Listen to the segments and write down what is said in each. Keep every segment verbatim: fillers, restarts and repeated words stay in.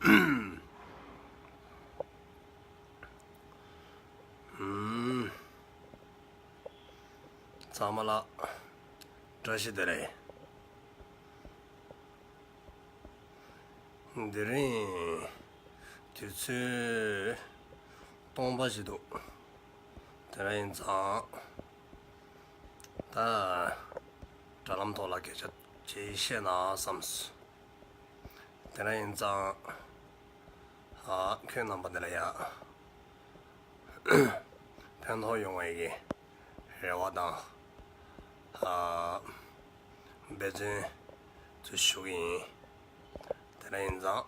ཚང་མ་ལ་བཀྲ་ཤིས་བདེ་ལེགས། དེ་རིང་དུས་ཚོད་སྟོང་པ་ཞིག་འདུག། དེ་རིང་ཡིན་ཙང་ད་དྲ་ལམ་ཐོག་ལ་སྐད་ཆ་ཅིག་བཤད་ན་བསམས། དེ་རིང་ཡིན་ཙང་ཨ་ཁྱོད་རྣམ་པ་འདི་ལ་ཡ་ཕན་ཐོགས་ཡོང་བའི་གི་རེ་བ་དང་ཨ་འབད་བརྩོན་དུ་ཞུ་གི་ཡིན། དེ་འདྲ་ཡིན་ཙང་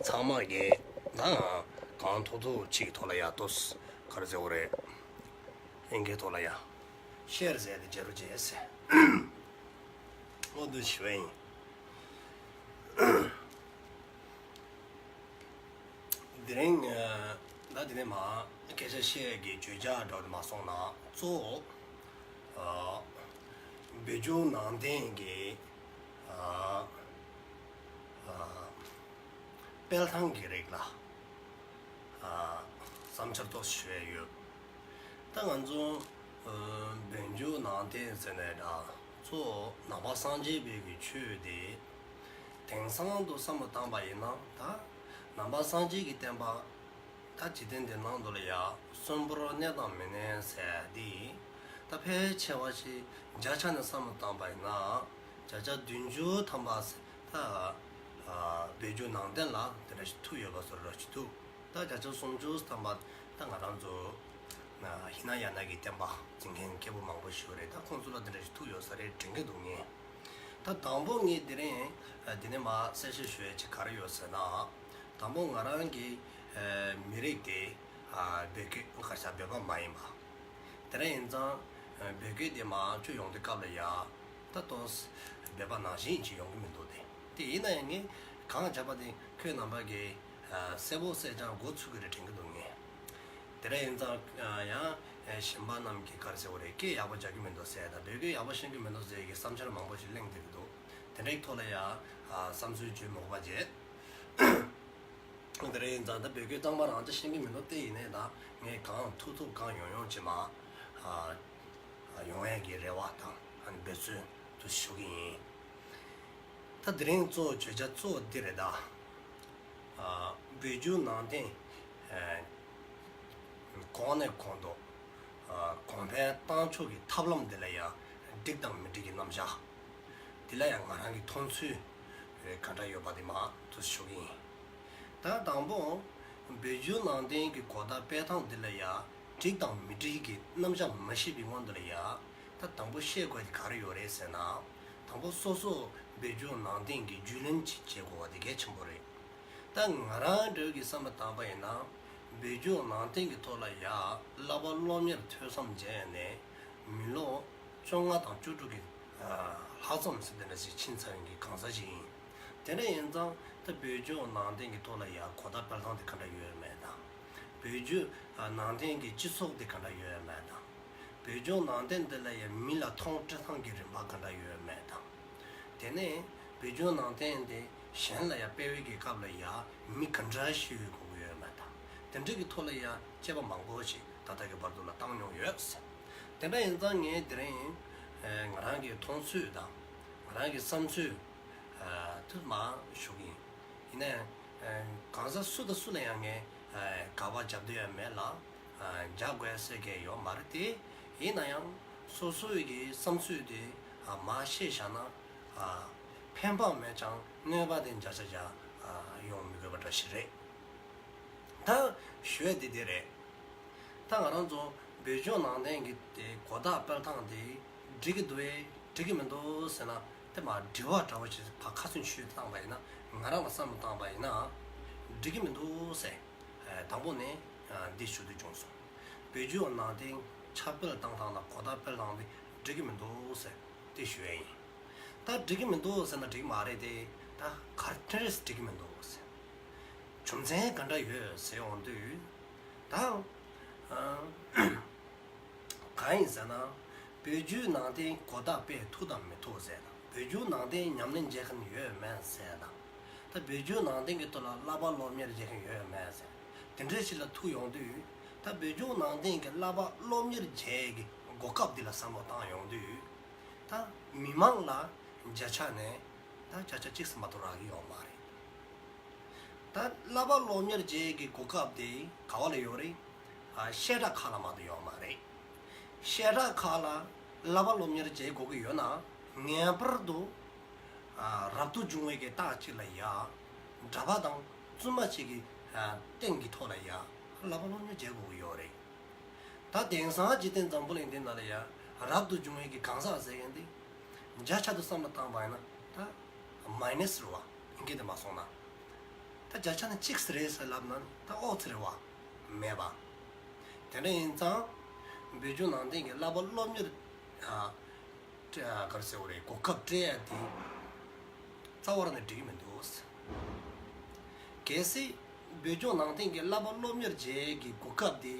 ཚང་མ་གིས་ད་གང་ཐུབ་ཐུབ་ཅིག་ཐོག་ལ་ཡ་ཏོས་ག་རེ་ཟེར་བ་རེད། ཨིན་སྐད་ཐོག་ལ་ཡ་ཤེར་ཟེར་ཏེ་བརྗེ་རོགས་བྱས་ཟེར། འོ་འདུག་ཞུ་བ་ཡིན། དེ་རིང་ད་དེ་ནས་མ་སྐད་ཆ་བཤད་ཀྱི་བརྗོད་བྱ་འདྲ་བོ་དེ་མ་སོང་ན་གཙོ་བོ་བོད་བརྒྱུད་ནང་བསྟན་གྱི་སྤེལ་སྟངས་ཀྱི་རིགས་ལ་བསམ་འཆར་ཏོག་ཙམ་ཞུ་ཡ་ཡོད། ད་ང་ཚོ་བོད་བརྒྱུད་ནང་བསྟན་ཟེར་ནས་འདྲ་གཙོ་བོ་ནང་པ་སངས་རྒྱས་པའི་གི་ཆོས་དེ་དེང་སང་དུ་བསམ་བློ་བཏང་པ་ཡིན་ན་ད་ནང་པ་སངས་རྒྱས་ཀྱི་བསྟན་པ་ད་འཇིག་རྟེན་འདི་ནང་དུ་ལ་ཡ་གསོན་པོར་གནས་དང་མི་གནས་ཟེར་འདི་ད་ཕལ་ཆེ་བ་ཞིག་བརྒྱ་ཆ་ནས་བསམ་བློ་བཏང་པ་ཡིན་ན་བརྒྱ་ཆ་བདུན་ཅུ་ཐམ་པ་ད་བོད་བརྒྱུད་ནང་བསྟན་ལ་དེ་འདྲ་ཞིག་ཐུག་ཡོད་པ་བཟོ་འདྲ་ཞིག་འདུག། ད་བརྒྱ་ཆ་སུམ་ཅུ་ཐམ་པ་ད་ང་རང་ཚོ་ཧི་ན་ཡ་ན་གི་བསྟན་པ་འཛིན་མཁན་སྐྱེ་བོ་མང་པོ་ཞིག་རེད། ད་ཁོང་ཚོ་ལ་དེ་འདྲ་ཞིག་ཐུག་ཡོད་ས་རེད་དྲན་གྱི་འདུག་ངས། ད་དང་པོ་ངས་དེ་རིང་འདི་ནས་མ་གསལ་བཤད་ཞུ་ཡ་ཅིག་ག་རེ་ཡོད་ཟེར་ན། དང་པོ་ང་རང་གི་མི་རིགས་དེ་བོད་སྐད་ག་ས་བོད་པ་མ་ཡིན་པ། དེ་འདྲ་ཡིན་ཙང་བོད་སྐད་དེ་མ་བཅོས་ཡོང་དུས་སྐབས་ལ་ཡ་ད་ཏོག་ཙམ་བོད་པ་ནང་བཞིན་ཅིག་ཡོང་གི་མི་འདུག་སྟེ། དེ་ཡིན་ན་ཡང་ངས་གང་བྱས་པ་དེ་ཁྱོད་རྣམ་པ་གིས་གསལ་པོ་གསལ་རྐྱང་མགོ་ཚོས་ཀྱི་རེད་དྲན་གྱི་འདུག་ངས། དེ་འདྲ་ཡིན་ཙང་ཡང་གཞན་པ་རྣམས་ཀྱིས་ག་རེ་ཟེར་བ་རེད། སྐད་ཡག་པོ་རྒྱག་གི་མི་འདུག་ཟེར་དང་བོད་སྐད་ཡག་པོ་ཤེས་ཀྱི་མི་འདུག་ཟེར་གྱི་བསམ་འཆར་མང་པོ་ཞིག་གླེང་བསྡད་ཀྱི་འདུག། དེ་འདྲའི་ཐོག་ལ་ཡང་བསམ་ཚུལ་བརྗོད་མི་དགོས་པ་བྱས། དེ་འདྲ་ཡིན་ཙང་ད་བོད་སྐད་གཙང་མ་རང་ཅག་ཤེས་ཀྱི་མི་འདུག་སྟེ། ཡིན་ནའི་ད་ངས་གང་ཐུབ་ཐུབ་གང་ཡོང་ཡོང་བྱེད་མ་ཡོང་ཡས་ཀྱི་རེ་བ་དང་འབད་བརྩོན་དུ་ཞུ་གི་ཡིན། ད་དེ་རིང་གཙོ་བོ་བརྗོད་བྱ་གཙོ་བོ་འདི་རེད་ད། བོད་བརྒྱུད་ནང་བསྟན་གོང་ནས་གོང་དུ་གོང་འཕེལ་གཏང་ཕྱོགས་ཀྱི་ཐབས་ལམ་འདི་ལ་ཡང་འགྲིག་དང་མི་འགྲིག་གི་རྣམ་གཞག་འདི་ལ་ཡང་ང་རང་གི་མཐོང་ཚུལ་ག་འདྲ་ཡོད་པ་འདི་མར་དུ་ཞུ་གི་ཡིན། ད་དང་པོ་བོད་བརྒྱུད་ནང་བསྟན་གྱི་གོ་བརྡ་སྤེལ་སྟངས་འདི་ལ་ཡང་འགྲིག་དང་མི་འགྲིག་གི་རྣམ་གཞག་མ་ཤེས་པའི་སྔོན་དུ་ལ་ཡང་ད་དང་པོ་ཤེས་དགོས་དེ་ག་རེ་ཡོད་རེད་ཟེར་ན། དང་པོ་སོ་སོ་བོད་བརྒྱུད་ནང་བསྟན་གྱི་རྒྱུས་ལོན་ཅིག་བྱེད་དགོས་པ་དེ་གལ་ཆེན་པོ་རེད། ད་ང་རང་འདྲ་བོ་གི་བསམ་བློ་བཏང་པ་ཡིན་ན། བོད་བརྒྱུད་ནང་བསྟན་གྱི་ཐོག་ལ་ཡ་བསླབ་པ་སློབ་གཉེར་ཐོས་བསམ་བྱས་ནས་མི་ལོ་བཅོ་ལྔ་དང་བཅུ་དྲུག་གི་ལྷག་ཙམ་ཟེར་དེ་འདྲ་ཞིག་ཕྱིན་ཚར་མཁན་གྱི་གང་ཟག་ཞིག་ཡིན། དེ་འདྲ་ཡིན་ཙང་ད་བོད་བརྒྱུད་ནང་བསྟན་གྱི་ཐོག་ལ་ཡ་གོ་བརྡ་སྤེལ་སྟངས་དེ་ག་འདྲ་ཡོད་མེད་དང་། བོད་བརྒྱུད་ནང་བསྟན་གྱི་སྤྱི་ཚོགས་དེ་ག་འདྲ་ཡོད་མེད་དང་། བོད་ལྗོངས་ནང་བསྟན་འདི་ལ་ཡང་མི་ལ་མཐོང་སྤྲད་སྟངས་ཀྱི་རིམ་པ་ག་འདྲ་ཡོད་མེད་དང་། དེ་ནས་བོད་ལྗོངས་ནང་བསྟན་དེ་གཞན་ལ་ཡང་སྤེལ་བའི་གི་སྐབས་ལ་ཡང་མི་ག་འདྲ་ཞིག་དགོས་ཀྱི་ཡོད་མེད་དང་། དེ་འདྲ་གི་ཐོག་ལ་ཡང་དཔྱད་པ་མང་པོ་ཞིག་ད་ལྟ་གི་བར་དུ་ལ་བཏང་མྱོང་ཡོད། དེ་འདྲ་ཡིན་ཙང་ངས་དེ་རིང་ང་རང་གི་མཐོང་ཚུལ་དང་ང་རང་གི་བསམ་ཚུལ་དེ་མར་ཞུ་གི་ཡིན། ཡིན་ནའི་གང་ཟག་སུ་དང་སུ་ལ་ཡང་ངས་དགག་པ་རྒྱབ་འདོད་ཡང་མེད་ལ། རྒྱག་དགོས་ཟེར་མཁན་ཡོད་མ་རེད་དེ། ཡིན་ན་ཡང་སོ་སོའི་གི་བསམ་ཚུལ་དེ་མར་བཤད་བཞག་ན་ཕན་པ་མེད་ཀྱང་གནོད་པ་དེ་འཇའ་ཆ་འཇའ་ཡོང་མི་དགོས་པ་འདྲ་ཞིག་རེད། ད་ཞུ་ཡ་དེ་དེ་རེད། ད་ང་རང་ཚོ་བོད་ལྗོངས་ནང་བསྟན་གྱི་དེ་གོ་བརྡ་སྤེལ་སྟངས་དེ་འགྲིག་གི་འདུག་གས་འགྲིག་གི་མི་འདུག་ཟེར་ན་དེ་མར་དྲི་བ་འདྲ་བོ་ཞིག་ཕར་ཁ་ཚོན་ཆུད་བཏང་པ་ཡིན་ན། ང་རང་ལ་བསམ་བློ་བཏང་པ་ཡིན་ན་འགྲིག་གི་མི་འདུག་ཟེར། དང་པོ་ནས་འདི་ཞུ་འདོད་བྱུང་སོང་། བོད་བརྒྱུད་ནང་བསྟན་ཁྱབ་སྤེལ་བཏང་སྟངས་དང་གོ་བརྡ་སྤེལ་སྟངས་འདི་འགྲིག་གི་མི་འདུག་ཟེར་དེ་ཞུ་ཡ་ཡིན། ད་འགྲིག་གི་མི་འདུག་ཟེར་ན་འགྲིག་མ་རེད་དེ། ད་ག་རེ་འགྲིག་གི་མི་འདུག་ཟེར། རྒྱུ་མཚན་ག་འདྲ་ཡོད་ཟེར་འོང་དུས། ད་གང་ཡིན་ཟེར་ན། བོད་བརྒྱུད་ནང་བསྟན་གོ་བརྡ་སྤེལ་ཐུབ་དང་མི་ཐུབ་ཟེར་དང་། བོད་བརྒྱུད་ནང་བསྟན་ཉམས་ལེན་བྱེད་མཁན་ཡོད་མེད་ཟེར་དང་། ད་ བོད་བརྒྱུད་ནང་བསྟན་གྱི་ཐོག་ལ་བསླབ་པ་སློབ་གཉེར་བྱེད་མཁན་ཡོད་མེད་ཟེར། དེ་འདྲའི་ཞིག་ལ་ཐུག་ཡོང་དུས། ད་བོད་བརྒྱུད་ནང་བསྟན་གྱི་བསླབ་པ་སློབ་གཉེར་བྱེད་ཀྱི་གོ་སྐབས་འདི་ལ་བསམ་བློ་བཏང་ཡོང་དུས། ད་མི་མང་ལ་བརྒྱ་ཆ་ནས་ད་བརྒྱ་ཆ་གཅིག་ཙམ་མ་གཏོགས་རག་གི་ཡོད་མ་རེད། ད་བསླབ་པ་སློབ་གཉེར་བྱེད་ཀྱི་གོ་སྐབས་དེ་ག་བ་ལ་ཡོད་རེད། ཨ། བཤད་གྲྭ་ཁག་ལ་མ་གཏོགས་ཡོད་མ་རེད། བཤད་གྲྭ་ཁག་ལ་བསླབ་པ་སློབ་གཉེར་བྱེད་དགོས་ཀྱི་ཡོད་ན། ངེས་པར་དུ། ཨ། རབ་ཏུ་བྱུང་བའི་གི་རྟགས་གཅིག་ལ་ཡ། གྲྭ་པ་དང་བཙུན་མ་གཅིག་གི། ཨ། སྟེང་གི་ཐོག་ལ་ཡ། བསླབ་པ་སློབ་གཉེར་བྱེད་དགོས་ཀྱི་ཡོད་རེད། ད་དེང་སང་འཇིག་རྟེན་འཛམ་བུ་གླིང་འདི་ནང་ལ་ཡ། རབ་ཏུ་བྱུང་བའི་གི་གང་ཟག་ཟེར་མཁན་འདི། བརྒྱ་ཆ་དུ་བསམ་བློ་བཏང་བ་ཡིན་ན་ད། མའི་ནས་རེད་བ། ཨིན་སྐད་དུ་མ་སོང་ན། ད་བརྒྱ་ཆ་ནས་གཅིག་ཙམ་རེད་ཟེར་ལབ་ན་ད་ཨོ་ཙི་རེད་བ། མེད་པ། དེ་འདྲ་ཡིན་ཙང་། བོད་བརྒྱུད་ནང་བསྟན་གྱི་བསླབ་པ་སློབ་གཉེར། ཨ། སྤྲད། ག་རེ་ཟེར་དགོས་རེད། གོ་སྐབས་སྤྲད་ཡ་དེ་རྩ་བ་རང་ནས་འགྲིག་གི་མི་འདུག། གལ་སྲིད་བོད་བརྒྱུད་ནང་བསྟན་གྱི་བསླབ་པ་སློབ་གཉེར་བྱེད་ཀྱི་གོ་སྐབས་དེ་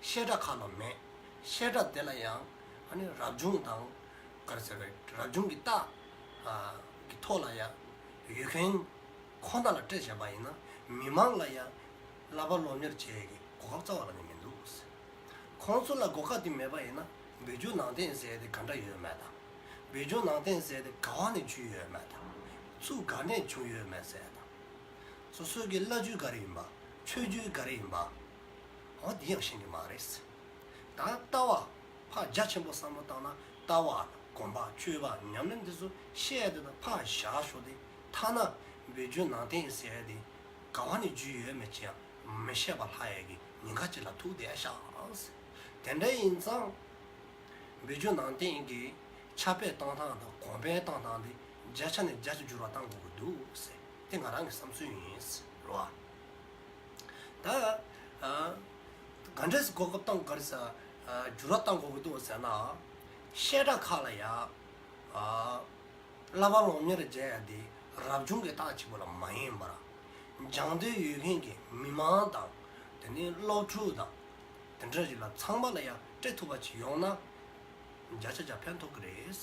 བཤད་གྲྭ་ཁག་ལ་མེད། བཤད་གྲྭ་དེ་ལ་ཡང་ཨ་ནི་རབ་བྱུང་དང་། ག་རེ་ཟེར་དགོས་རེད། རབ་བྱུང་གི་རྟགས། ཨ། གི་ཐོག་ལ་ཡང་ཡོད་མཁན། ཁོང་དག་ལ་སྤྲད་བྱས་པ་ཡིན་ན་མི་མང་ལ་ཡང་བསླབ་པ་སློབ་གཉེར་བྱེད་ཡས་ཀྱི་གོ་སྐབས་རྩ་བ་རང་ནས་མི་འདུག། ཁོང་ཚོ་ལ་གོ་སྐབས་དེ་མེད་པ་ཡིན་ན་བོད་བརྒྱུད་ནང་བསྟན་ཟེར་ཡས་དེ་ག་འདྲ་ཡོད་མེད་དང་། བོད་བརྒྱུད་ནང་བསྟན་ཟེར་ཡས་དེ་ག་བ་ནས་བརྒྱུད་ཡོད་མེད་དང་། ཚུགས་ག་ནས་བྱུང་ཡོད་མེད་ཟེར་ཡས་དང་། སོ་སོའི་གི་བླ་བརྒྱུད་ག་རེ་ཡིན་པ། ཆོས་བརྒྱུད་ག་རེ་ཡིན་པ། འོ་འདི་ཡང་ཤེས་ཀྱི་མ་རེད། ད་ལྟ་བ། ཕར་རྒྱ་ཆེན་པོ་བསམ་བློ་བཏང་ན་ལྟ་བ། སྒོམ་པ། སྤྱོད་པ། ཉམས་ལེན་འདི་ཚོ་བཤད་ཡ་དེ་དང་ཕར་བཞག་ཤོག་དེ། ཐ་ན་བོད་བརྒྱུད་ནང་བསྟན་ཟེར་ཡ་དེ་ག་བ་ནས་བརྒྱུད་ཡོད་མེད་ཅིག་ཡང་མི་ཤེས་པ་ལྷག་ཡ་གི་ཉེན་ཁ་ཅིག་ལ་ཐུག་བསྡད་ཤག། དེ་འདྲ་ཡིན་ཙང་། བོད་བརྒྱུད་ནང་བསྟན་གྱི་ཁྱབ་སྤེལ་བཏང་སྟངས་དང་གོང་འཕེལ་བཏང་སྟངས་དེ་བརྒྱ་ཆ་ནས་བརྒྱ་ཆ་འགྱུར་བ་གཏང་དགོས་ཀྱི་འདུག་ཟེར། དེ་ང་རང་གི་བསམ་ཚུལ་ཡིན། རེད་བ། ད། ཨ། ག་འདྲས་གོ་སྐབས་བཏང་། ག་རེ་ཟེར། ཨ། འགྱུར་བ་གཏང་དགོས་ཀྱི་འདུག་ཟེར་ན། བཤད་གྲྭ་ཁག་ལ་ཡ། ཨ། བསླབ་པ་སློབ་གཉེར་བྱེད་ཡ་དེ་རབ་བྱུང་གི་རྟགས་གཅིག་པུ་ལ་མ་ཡིན་པར། སྦྱང་འདོད་ཡོད་མཁན་གྱི་མི་མང་དང་། དེ་ནས་སློབ་ཕྲུག་དང་། དེ་འདྲ་ཞིག་ལ་ཚང་མ་ལ་ཡ་སྤྲད་ཐུབ་པ་ཅིག་ཡོང་ན། བརྒྱ་ཆ་བརྒྱ་ཕན་ཐོགས་ཀྱི་རེད།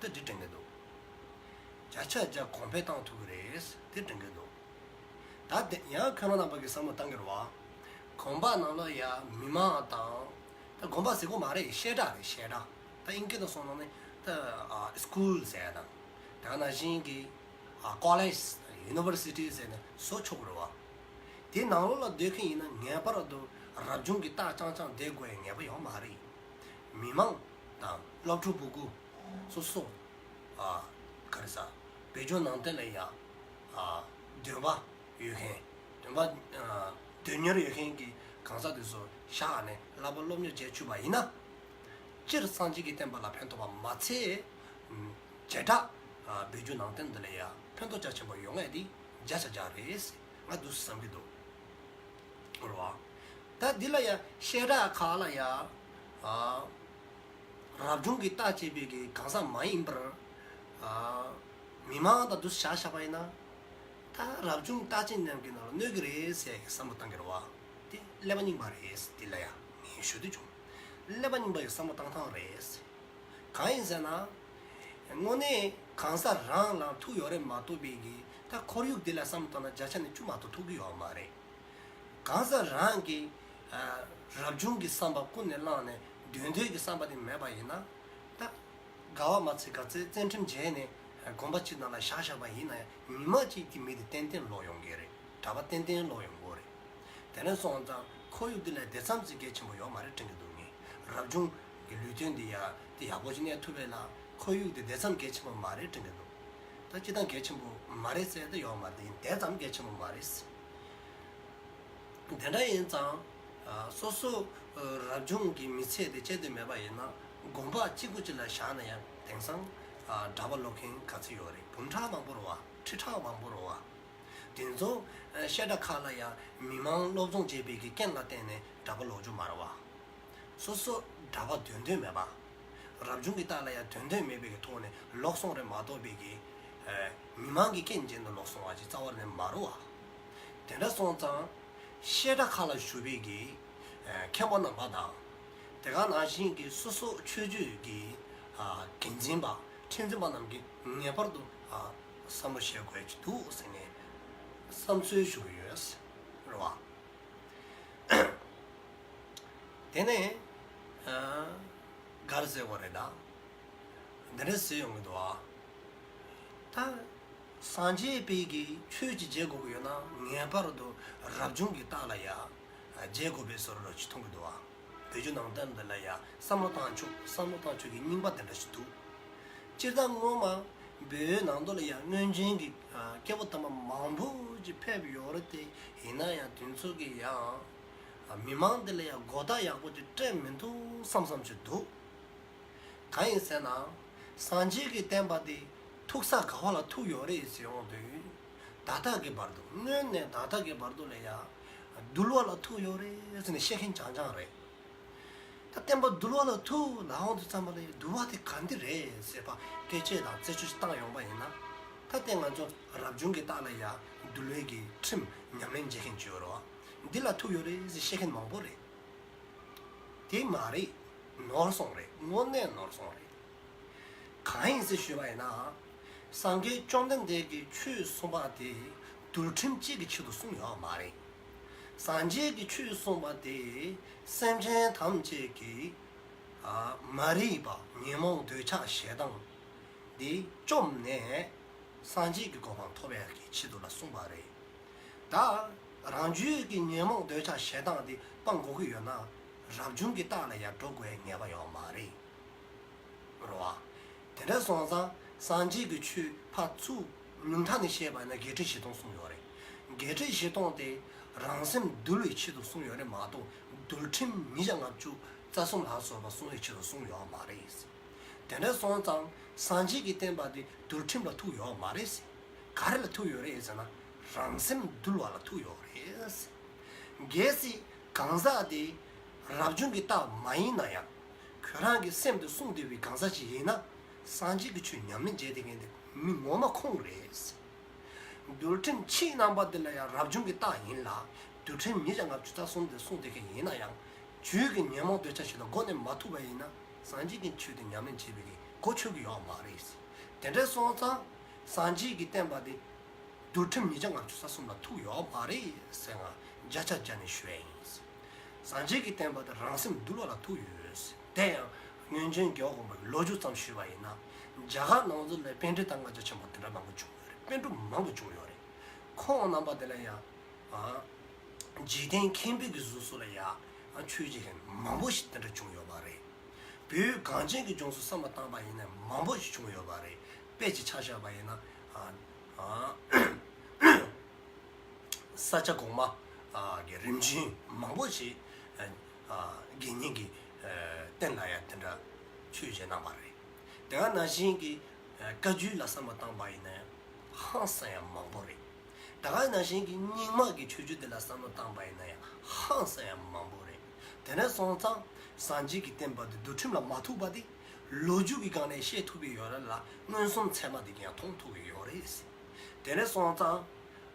དེ་འདི་དྲན་གྱི་འདུག། བརྒྱ་ཆ་བརྒྱ་གོང་འཕེལ་བཏང་ཐུབ་ཀྱི་རེད། དེ་དྲན་གྱི་འདུག། ད་དེ་ཡང་ཁྱོད་རང་རྣམ་པ་གིས་བསམ་བློ་བཏང་གི་རེད་བ། དགོན་པ་ནང་ལ་ཡ་མི་མང་དང་། ད་དགོན་པ་ཟེར་དགོས་མ་རེད། བཤད་གྲྭ་རེད། བཤད་གྲྭ། ད་ཨིན་སྐད་དུ་སོང་ན་ནི་ད། ཨ། སི་ཀུལ་ཟེར་ཡ་དང་། ད་ག་ནང་བཞིན་གྱི། ཨ། ཀོ་ལེཇ། ཡུ་ནི་ཝར་སི་ཊི་ཟེར་ནས་བཟོ་ཆོག་གི་རེད་བ། དེ་ནང་ལོགས་ལ་སྡོད་མཁན་ཡིན་ན་ངེས་པར་དུ་རབ་བྱུང་གི་རྟགས་རྐྱང་རྐྱང་བསྡད་དགོས་ཡ་ངེས་པ་ཡོད་མ་རེད། མི་མང་དང་སློབ་ཕྲུག་སྤུ་གུ་སོ་སོ། ཨ། ག་རེ་ཟ། བོད་བརྒྱུད་ནང་བསྟན་ལ་ཡ། ཨ། འདུན་པ་ཡོད་མཁན། འདུན་པ། ཨ། དོན་གཉེར་ཡོད་མཁན་གྱི་གང་ཟག་དེ་ཚོ་བཞག་ནས་བསླབ་པ་སློབ་གཉེར་བྱས་བཅུག་པ་ཡིན་ན། སྤྱིར་སངས་རྒྱས་ཀྱི་བསྟན་པ་ལ་ཕན་ཐོགས་པ་མ་ཚད། བྱེ་བྲག། ཨ། བོད་བརྒྱུད་ནང་བསྟན་འདི་ལ་ཡ་ཕན་ཐོགས་རྒྱ་ཆེན་པོ་ཡོང་ངེས་དེ་བརྒྱ་ཆ་བརྒྱ་རེད། ང་འདུག་བསམ་གྱི་འདུག། རེད་བ། ད་འདི་ལ་ཡ་བཤད་གྲྭ་ཁག་ལ་ཡ། ཨ། རབ་བྱུང་གི་རྟགས་བྱས་པའི་གི་གང་ཟག་མ་ཡིན་པར། ཨ། མི་མང་དང་འདུ་བྱ་བཞག་པ་ཡིན་ན། ད་རབ་བྱུང་རྟགས་ཅན་རྣམས་ཀྱི་ནང་ལ་གནོད་ཀྱི་རེད་ཟེར་གི་བསམ་བློ་བཏང་གི་རེད་བ། དེ་ཀླད་པ་རྙིང་པ་རེད། འདི་ལ་ཡ་ངས་ཞུ་འདོད་བྱུང་། ཀླད་པ་རྙིང་པ་ཡི་བསམ་བློ་བཏང་སྟངས་རེད། གང་ཡིན་ཟེར་ན། དངོས་གནས་གང་ཟག་རང་ལ་ཐུག་ཡོད་རེད་མ་གཏོགས་པའི་གི་ད་ཁོར་ཡུག་འདི་ལ་བསམ་བློ་བཏང་ན་བརྒྱ་ཆ་ནས་བཅུ་མ་གཏོགས་ཐུག་གི་ཡོད་མ་རེད། གང་ཟག་རང་གི། ཨ། རབ་བྱུང་གི་བསམ་པ་ཀུན་ནས་བསླངས་ནས་འདོད་འདོད་ཀྱི་བསམ་པ་དེ་མེད་པ་ཡིན་ན། ད་དགའ་བ་མ་ཚད་ག་ཚད་བཙན་ཁྲིམས་བྱས་ནས་དགོན་པ་གཅིག་ནང་ལ་བཞག་བཞག་པ་ཡིན་ན་ཡང་ཉི་མ་གཅིག་དེ་མི་དེ་ཏན་ཏན་ལོག་ཡོང་གི་རེད། གྲྭ་པ་ཏན་ཏན་ལོག་ཡོང་གི་རེད། དེ་ནས་སོང་ཙང་ཁོར་ཡུག་འདི་ལ་དེ་ཙམ་གྱི་གལ་ཆེན་པོ་ཡོད་མ་རེད་དྲན་གྱི་འདུག། ངས་རབ་བྱུང་གི་ལུས་རྟེན་འདི་ཡ་དེ་ཡག་པོ་ཞིག་གནས་ཐུབ་པ་ལ་ཁོར་ཡུག་དེ་དེ་ཙམ་གལ་ཆེན་པོ་མ་རེད་དྲན་གྱི་འདུག། ད་སྤྱིར་བཏང་གལ་ཆེན་པོ་མ་རེད་ཟེར་ཡ་དེ་ཡོད་མ་རེད། དེ་ཙམ་གལ་ཆེན་པོ་མ་རེད། དེ་འདྲ་ཡིན་ཙང་། ཨ། སོ་སོ། ཨ། རབ་བྱུང་གི་མི་ཚེ་དེ་སྐྱེལ་འདོད་མེད་པ་ཡིན་ན་དགོན་པ་གཅིག་པུ་གཅིག་ལ་བཞག་ན་ཡང་དེང་སང་། ཨ། གྲྭ་པ་ལོག་མཁན་ག་ཚོད་ཡོད་རེད། འབུམ་ཕྲག་མང་པོ་རེད་བ། ཁྲི་ཕྲག་མང་པོ་རེད་བ། དེ་ཚོ། ཨ། བཤད་གྲྭ་ཁག་ལ་ཡང་མི་མང་སློབ་སྦྱོང་བྱེད་པའི་གི་རྐྱེན་ལ་བརྟེན་ནས་གྲྭ་པ་ལོག་རྒྱུ་མ་རེད་བ། སོ་སོ་གྲྭ་པ་དོན་དོན་མེད་པ། རབ་བྱུང་གི་རྟགས་ལ་ཡང་དོན་དོན་མེད་པའི་གི་ཐོག་ནས་ལོག་སོང་རེད་མ་གཏོགས་པའི་གི། ཨ། མི་མང་གི་རྐྱེན་བྱས་ནས་ལོག་སོང་བ་ཅིག་རྩ་བ་ནས་མ་རེད་བ། དེ་འདྲ་སོང་ཙང་། བཤད་གྲྭ་ཁག་ལ་བཞུགས་པའི་གི། ཨ། མཁན་པོ་རྣམ་པ་དང་། དེ་ག་ནང་བཞིན་གྱི་སོ་སོ་ཆོས་བརྒྱུད་ཀྱི། ཨ། འགན་འཛིན་པ་ཁྲིམས་འཛིན་པ་རྣམས་ཀྱིས་ངེས་པར་དུ། ཨ། བསམ་བློ་བཞེས་དགོས་ཀྱི་འདུག་ཟེར་ནས་ བསམ་ཚུལ་ཞུ་གི་ཡོད། རེད་བ། དེ་ནས་ཨ་ག་རེ་ཟེར་དགོས་རེད་ད། འདི་འདྲ་ཟེར་ཡོང་གི་འདུག་ཨ། ད་སངས་རྒྱས་པའི་གི་ཆོས་ཅིག་བྱེད་དགོས་ཀྱི་ཡོད་ན་ངེས་པར་དུ་རབ་བྱུང་གི་རྟགས་ལ་ཡ་བྱེད་དགོས་པའི་བཟོ་འདྲ་ཅིག་མཐོང་གི་འདུག་ཨ། བོད་བརྒྱུད་ནང་བསྟན་འདི་ལ་ཡ་བསམ་བློ་བཏང་ཕྱོགས་བསམ་བློ་བཏང་ཕྱོགས་ཀྱི་རྙིང་པ་དེ་འདྲ་ཞིག་འདུག་སྤྱིར་བཏང་སྔོན་མ་བོད་ནང་དུ་ལ་ཡ་སྔོན་བྱོན་གྱི་ཨ་སྐྱེ་བོ་དམ་པ་མང་པོ་ཅིག་ཕེབས་ཡོད་རེད་དེ། ཡིན་ན་ཡང་དེ་ཚོ་གི་ཡང་ཨ་མི་མང་འདི་ལ་ཡ་གོ་བརྡ་ཡག་པོ་ཅིག་སྤྲད་མི་འདུག་བསམ་བསམ་ཅིག་འདུག་གང་ཡིན་ཟེར་ན། སངས་རྒྱས་ཀྱི་བསྟན་པ་འདི་ཐུག་ས་ག་བ་ལ་ཐུག་ཡོད་རེད་ཟེར་ཡོང་དུས། ད་ལྟ་གི་བར་དུ་སྔོན་ནས་ད་ལྟ་གི་བར་དུ་ལ་ཡ་འདུལ་བ་ལ་ཐུག་ཡོད་རེད་ཟེར་ནས་བཤད་མཁན་རྐྱང་རྐྱང་རེད། ད་བསྟན་པ་འདུལ་བ་ལ་ཐུག་ལབ་ཡོང་དུས་ཙམ་པ་ལ་ཡ་འདུལ་བ་དེ་ག་འདི་རེད་ཟེར་བ་སྐད་ཆ་དང་རྩད་གཅོད་ཅིག་བཏང་ཡོང་པ་ཡིན་ན། ད་ལྟ་ང་ཚོ་རབ་བྱུང་གི་རྟགས་ལ་ཡ་འདུལ་བའི་གི་ཁྲིམས་ཉམས་ལེན་བྱེད་མཁན་ཅིག་ཡོད་རེད་བ། འདི་ལ་ཐུག་ཡོད་རེད་ཟེར་བཤད་མཁན་མང་པོ་རེད། དེ་མ་རེད། ནོར་སོང་རེད། དངོས་གནས་ནོར་སོང་རེད། གང་ཡིན་ཟེར་ཞུས་པ་ཡིན་ན། སངས་རྒྱས་བཅོམ་ལྡན་འདས་ཀྱིས་ཆོས་གསུངས་པ་དེ་འདུལ་ཁྲིམས་གཅིག་གི་ཆེད་དུ་གསུངས་ཡོད་མ་རེད། སངས་རྒྱས་ཀྱིས་ཆོས་གསུངས་པ་དེ་སེམས་ཅན་ཐམས་ཅད་ཀྱི་ཨ་མ་རིག་པ་ཉོན་མོངས་འདོད་ཆགས་ཞེ་སྡང་འདི་བཅོམ་ནས་སངས་རྒྱས་ཀྱི་གོ་འཕང་ཐོབ་ཡག་གི་ཆེད་དུ་ལ་གསུངས་པ་རེད། ད་རང་རྒྱུད་ཀྱི་ཉོན་མོངས་འདོད་ཆགས་ཞེ་སྡང་འདི་སྤང་དགོས་ཀྱི་ཡོད་ན། རབ་བྱུང་གི་རྟགས་ལ་ཡར་འགྲོ་དགོས་ངེས་པ་ཡོད་མ་རེད། རེད་བ། དེ་འདྲ་སོང་ཙང་སངས་རྒྱས་ཀྱི་ཆོས་ཕར་ཚུར་ཉུང་མཐའ་ནས་བཤད་པ་ན་བརྒྱད་ཁྲི་བཞི་སྟོང་གསུངས་ཡོད་རེད། བརྒྱད་ཁྲི་བཞི་སྟོང་དེ་རང་སེམས་འདུལ་བའི་ཆེད་དུ་གསུངས་ཡོད་རེད་མ་གཏོགས་འདུལ་ཁྲིམས་ཉིས་བརྒྱ་ལྔ་བཅུ་རྩ་གསུམ་ལ་སོགས་པ་སྲུང་བའི་ཆེད་དུ་གསུངས་ཡོད་མ་རེད། དེ་འདྲ་སོང་ཙང་སངས་རྒྱས་ཀྱི་བསྟན་པ་དེ་འདུལ་ཁྲིམས་ལ་ཐུག་ཡོད་མ་རེད། ག་རེ་ལ་ཐུག་ཡོད་རེད་ཟེར་ན། རང་སེམས་འདུལ་བ་ལ་ཐུག་ཡོད་རེད། གལ་སྲིད་གང་ཟག་དེ་རབ་བྱུང་གི་རྟགས་མ་ཡིན་ན་ཡང་། ཁྱོད་རང་གི་སེམས་དེ་བསྲུང་བསྡད་པའི་གང་ཟག་ཅིག་ཡིན་ན། སངས་རྒྱས་ཀྱི་ཆོས་ཉམས་ལེན་བྱས་བསྡད་མཁན་དེ་མི་ངོ་མ་ཁོང་རེད། འདུལ་ཁྲིམས་ཕྱིའི་རྣམ་པ་འདི་ལ་ཡང་རབ་བྱུང་གི་རྟགས་ཡིན་ལ། འདུལ་ཁྲིམས་ཉིས་བརྒྱ་ལྔ་བཅུ་རྩ་གསུམ་དེ་བསྲུང་བསྡད་མཁན་ཡིན་ན་ཡང་། རྒྱུད་ཀྱི་ཉོན་མོངས་འདོད་ཆགས་ཞེ་སྡང་སྒོ་ནས་མ་ཐུབ་པ་ཡིན་ན། སངས་རྒྱས་ཀྱི་ཆོས་དེ་ཉམས་ལེན་བྱེད་པའི་གོ་ཆོད་ཀྱི་ཡོད་མ་རེད། དེ་འདྲ་སོང་ཙང་སངས་རྒྱས་ཀྱི་བསྟན་པ་དེ་འདུལ་ཁྲིམས་ཉིས་བརྒྱ་ལྔ་བཅུ་རྩ་གསུམ་ལ་ཐུག་ཡོད་མ་རེད་ཟེར་ང་བརྒྱ་ཆ་བརྒྱ་ནས་ཞུ་ཡ་ཡིན། སངས་རྒྱས་ཀྱི་བསྟན་པ་དེ་རང་སེམས་འདུལ་བ་ལ་ཐུག་ཡོད། དེ་ཡང་སྔོན་བྱོན་རྒྱལ་བ་དགོངས་པའི་ལོ་རྒྱུས་ཙམ་ཞུས་པ་ཡིན་ན། རྒྱ་གར་ནང་ཚོ་ལ་པཎ་ཌི་ཏ་ལྔ་བརྒྱ་ཆེན་པོ་དེ་འདྲ་མང་པོ་བྱུང་ཡོད་རེད། པཎ་གྲུབ་མང་པོ་བྱུང་ཡོད་རེད། ཁོང་རྣམ་པ་དེ་ལ་ཡང་། ཨ། འཇིག་རྟེན་མཁྱེན་པའི་གི་གཟུགས་སུ་ལ་ཡ། ཨ། ཆོས་བྱེད་མཁན་མང་པོ་ཞིག་དེ་འདྲ་བྱུང་ཡོད་པ་རེད། བོད་གངས་ཅན་གྱི་ལྗོངས་སུ་བསམ་བློ་བཏང་པ་ཡིན་ན་མང་པོ་ཞིག་བྱུང་ཡོད་པ་རེད། དཔེ་ཅིག་ཆ་བཞག་པ་ཡིན་ན། ཨ། ཨ། ས་སྐྱ་གོང་མ། ཨ། གི་རིམ་བྱོན་མང་པོ་ཞིག་ཨ། དགེ་བསྙེན་གྱི། ཨ། རྟེན་ལ་ཡ་དེ་འདྲ་ཆོས་བྱེད་གནང་བ་རེད། དེ་ག་ནང་བཞིན་གྱི། ཨ། བཀའ་བརྒྱུད་ལ་བསམ་བློ་བཏང་པ་ཡིན་ན་ཡང་ཧང་སང་ཡང་མང་པོ་རེད། ད་ག་ནང་བཞིན་གྱི་རྙིང་མ་གི་ཆོས་བརྒྱུད་དེ་ལ་བསམ་བློ་བཏང་པ་ཡིན་ན་ཡང་ཧང་སང་ཡང་མང་པོ་རེད། དེ་ནས་སོང་ཙང་སངས་རྒྱས་ཀྱི་བསྟན་པ་འདི་འདུལ་ཁྲིམས་ལ་མ་ཐུག་པ་འདི་ལོ་རྒྱུས་ཀྱི་སྒང་ནས་བཤད་ཐུབ་ཀྱི་ཡོད་རེད་ལ། མངོན་སུམ་ཚད་མ་འདི་ཀྱང་མཐོང་ཐུབ་ཀྱི་ཡོད་རེད། དེ་ནས་སོང་ཙང་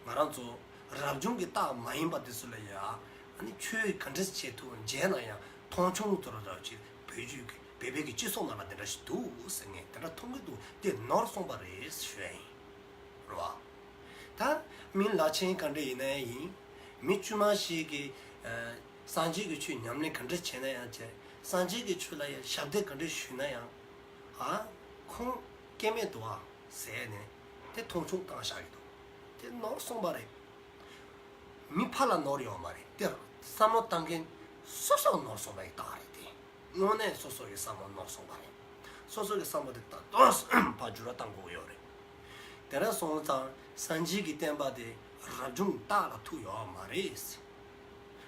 ང་རང་ཚོ་རབ་བྱུང་གི་རྟགས་མ་ཡིན་པ་འདི་ཚོ་ལ་ཡ། ཨ་ནི་ཆོས་ག་འདྲས་བྱེད་ཐུབ་མཇལ་ན་ཡང་མཐོང་ཆུང་དུ་ར་ར་ཅིག་བོད་བརྒྱུད་ཀྱི་བོད་པའི་གི་སྤྱི་ཚོགས་ནང་ལ་འདི་འདྲ་ཞིག་འདུག་ཟེར་ངས་དེ་འདྲ་མཐོང་གི་འདུག་དེ་ནོར་སོང་པ་རེད་ཞུ་ཡ་ཡིན། རེད་བ། ད་མི་བླ་ཆེན་ག་འདྲ་ཡིན་ན་ཡིན། མི་དཀྱུས་མ་ཞིག་གིས་ཨ། སངས་རྒྱས་ཀྱི་ཆོས་ཉམས་ལེན་ག་འདྲ་བྱས་ན་ཡང་བྱས། སངས་རྒྱས་ཀྱི་ཆོས་ལ་ཡང་ཞབས་འདེགས་ག་འདྲ་ཞུས་ན་ཡང་། ཨ། ཁོང་སྐྱེ་མེད་དུ་ཨ་ཟེར་ནས་དེ་མཐོང་ཆུང་བཏང་བཞག་གི་འདུག་དེ་ནོར་སོང་པ་རེད། མི་ཕར་ལ་ནོར་ཡོད་མ་རེད། དེ་བསམ་བློ་བཏང་མཁན་སོ་སོ་ནོར་སོང་པ་ཡི་རྟགས་རེད་དེ། དངོས་གནས་སོ་སོ་གི་བསམ་བློ་ནོར་སོང་བ་རེད། སོ་སོ་གི་བསམ་བློ་དེ་ད་དུང་ཕར་འགྱུར་བ་གཏང་དགོས་ཡོད་རེད། དེ་འདྲ་སོང་ཙང་སངས་རྒྱས་ཀྱི་བསྟན་པ་དེ་རབ་བྱུང་རྟགས་ལ་ཐུག་ཡོད་མ་རེད།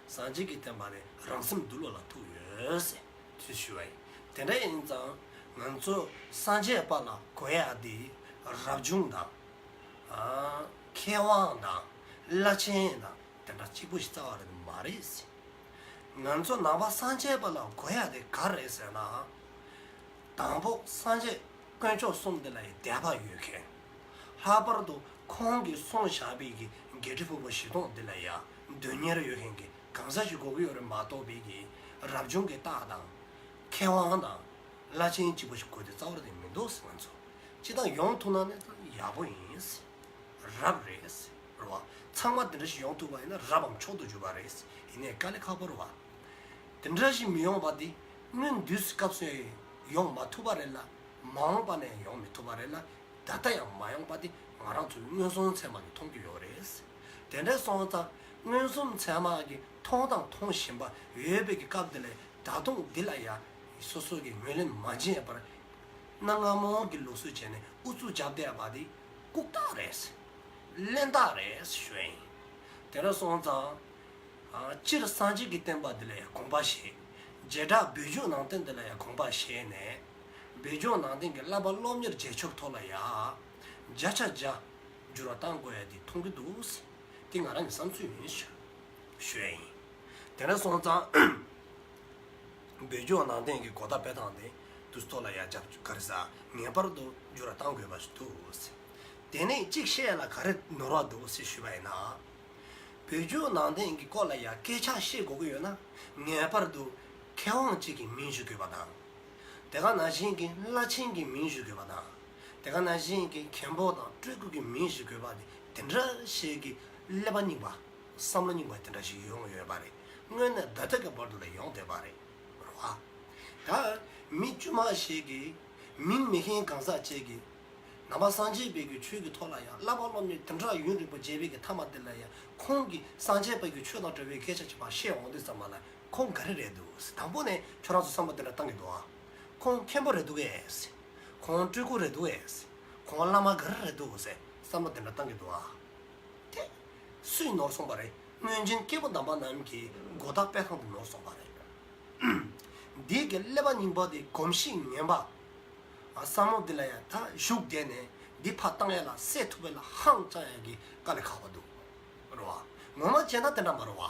སངས་རྒྱས་ཀྱི་བསྟན་པ་དེ་རང་སེམས་འདུལ་བ་ལ་ཐུག་ཡོད་ཟེར་དུས་ཞུ་བ་ཡིན། དེ་འདྲ་ཡིན་ཙང་ང་ཚོ་སངས་རྒྱས་པ་ལ་གོ་ཡག་དེ་རབ་བྱུང་དང་། ཨ། མཁས་དབང་དང་བླ་ཆེན་དང་དེ་འདྲ་གཅིག་པུ་ཞིག་རྩ་བ་རེད་མ་རེད། ང་ཚོ་ནང་པ་སངས་རྒྱས་པ་ལ་གོ་ཡག་དེ་ག་རེད་ཟེར་ན། དང་པོ་སངས་རྒྱས་དཀོན་མཆོག་གསུམ་དེ་ལ་ཡི་དད་པ་ཡོད་མཁན། ལྷག་པར་དུ་ཁོང་གིས་གསུངས་བཞག་པའི་གི་བརྒྱད་ཁྲི་ཕུང་པོ་བཞི་སྟོང་དེ་ལ་ཡ་དོན་གཉེར་ཡོད་མཁན་གྱི་གང་ཟག་ཞིག་དགོས་ཀྱི་ཡོད་རེད་མ་གཏོགས་པའི་གི་རབ་བྱུང་གི་རྟགས་དང་། མཁས་དབང་དང་བླ་ཆེན་གཅིག་པོ་ཞིག་དགོས་དེ་རྩ་བ་རེད་མི་འདུག་ཟེར། ང་ཚོ་སྤྱི་བཏང་ཡོང་ཐུབ་ན་ནི་ཡག་པོ་ཡིན་ཟེར། རབ་རེད་ཟེར་བ། ཚ་ ཚང་མ་དེ་འདྲ་ཞིག་ཡོང་ཐུབ་པ་ཡིན་ན་རབ་བམ་མཆོག་ཏུ་གྱུར་པ་རེད། ཡིན་ནའི་དཀའ་ལས་ཁག་པོ་རེད་བ། དེ་འདྲ་ཞིག་མི་ཡོང་བ་དེ་སྔོན་དུས་སུ་སྐབས་སུ་ཡོང་མ་ཐུབ་པ་རེད་ལ། མ་འོངས་པ་ནས་ཡོང་མི་ཐུབ་པ་རེད་ལ། ད་ལྟ་ཡང་མ་ཡོང་པ་དེ་ང་རང་ཚོའི་མངོན་སུམ་ཚད་མ་གིས་མཐོང་རྒྱུ་ཡོད་རེད། དེ་འདྲ་སོང་ཙང་མངོན་སུམ་ཚད་མ་གིས་མཐོང་དང་མཐོང་བཞིན་པ་ཡོད་པའི་གི་སྐབས་དེ་ལས་ད་དུང་འདི་ལ་ཡ་སོ་སོ་གི་ངོས་ལེན་མ་བྱས་པར་གནའ་སྔ་མོ་གི་ལུགས་སྲོལ་བྱས་ནས་ཨུ་ཚུགས་རྒྱབ་བསྡད་པ་དེ་ལྐུགས་རྟགས་རེད། གླེན་རྟགས་རེད་ཞུ་ཡ་ཡིན། དེ་འདྲ་སོང་ཙང་། སྤྱིར་སངས་རྒྱས་ཀྱི་བསྟན་པ་འདི་ལ་ཡང་དགོངས་པ་བཞེས། བྱེ་བྲག་བོད་བརྒྱུད་ནང་བསྟན་འདི་ལ་ཡང་དགོངས་པ་བཞེས་ནས། བོད་བརྒྱུད་ནང་བསྟན་གྱི་བསླབ་པ་སློབ་གཉེར་རྒྱལ་ཁྱབ་ཐོག་ལ་ཡང་། བརྒྱ་ཆ་བརྒྱ་འགྱུར་བ་གཏང་དགོས་ཡ་དེ་མཐོང་གི་འདུག། དེ་ང་རང་གི་བསམ་ཚུལ་ཡིན་ཞུ་ཞུ་ཡ་ཡིན། དེ་འདྲ་སོང་ཙང་། བོད་བརྒྱུད་ནང་བསྟན་གྱི་གོ་བརྡ་སྤེལ་སྟངས་དེ་དུས་ཐོག་ལ་ཡ་རྒྱབ་ག་རེ་ཟ་ངེས་པར་དུ་འགྱུར་བ་གཏང་དགོས་པ་ཞིག་འདུག། དེ་ནས་གཅིག་བཤད་ཡ་ལ་ག་རེ་ནོར་བ་འདུག་ཞེས་ཞུས་པ་ཡིན་ན། བོད་བརྒྱུད་ནང་བསྟན་གྱི་སྐོར་ལ་ཡང་སྐད་ཆ་བཤད་དགོས་ཀྱི་ཡོད་ན། ངེས་པར་དུ་མཁས་དབང་གཅིག་གི་མིང་ཞུ་དགོས་པ་དང་། དེ་ག་ནང་བཞིན་གྱི་བླ་ཆེན་གྱི་མིང་ཞུ་དགོས་པ་དང་། དེ་ག་ནང་བཞིན་གྱི་མཁན་པོ་དང་སྤྲུལ་སྐུ་གི་མིང་ཞུ་དགོས་པ་དེ་དེ་འདྲ་ཞིག་གི་ཀླད་པ་རྙིང་པ། བསམ་བློ་རྙིང་པ་དེ་འདྲ་ཞིག་ཡོང་ཡོད་པ་རེད། སྔོན་ནས་ད་ལྟ་གི་བར་དུ་ལ་ཡོང་བསྡད་པ་རེད། རེད་བ། ད་མི་དཀྱུས་མ་ཞིག་གིས་མིང་མི་ཤེས་གང་ཟག་ཅིག་གིས། ནང་པ་སངས་རྒྱས་པའི་གི་ཆོས་ཀྱི་ཐོག་ལ་ཡང་བསླབ་པ་སློབ་གཉེར་དེ་འདྲ་ཡུན་རིང་པོ་བྱས་པའི་གི་མཐའ་མ་དེ་ལ་ཡང་ཁོང་གིས་སངས་རྒྱས་པའི་གི་ཆོས་དང་འབྲེལ་བའི་སྐད་ཆ་ཅིག་ཕར་བཤད་འོང་དུས་ཙམ་པ་ལ་ཁོང་ག་རེ་རེད་འདུག། དང་པོ་ནས་ཁྱོད་རང་ཚོ་བསམ་བློ་དེ་འདྲ་བཏང་གི་འདུག་ཨ། ཁོང་མཁན་པོ་རེད་འདུག་གས། ཁོང་སྤྲུལ་སྐུ་རེད་འདུག་གས། ཁོང་བླ་མ་ག་རེ་རེད་འདུག་ཟེར་བསམ་བློ་དེ་འདྲ་བཏང་གི་འདུག་ཨ། དེ་སུས་ནོར་སོང་བ་རེད། སྔོན་བྱོན་སྐྱེས་བུ་དམ་པ་རྣམས་ཀྱི་གོ་བརྡ་སྤེལ་སྟངས་དེ་ནོར་སོང་བ་རེད། འདི་གི་ཀླད་པ་རྙིང་པ་དེ་གོམས་གཤིས་ངན་པ། བསམ་བློ་འདི་ལ་ཡང་ད་ཞུགས་བསྡད་ནས་འདི་ཕར་བཏང་ཡ་ལ་སེལ་ཐུབ་པ་ལ་ཧང་ཅང་ཡ་གི་དཀའ་ལས་ཁག་པོ་འདུག། རེད་བ། ངོ་མ་བྱས་ན་དེ་འདྲ་མ་རེད་བ།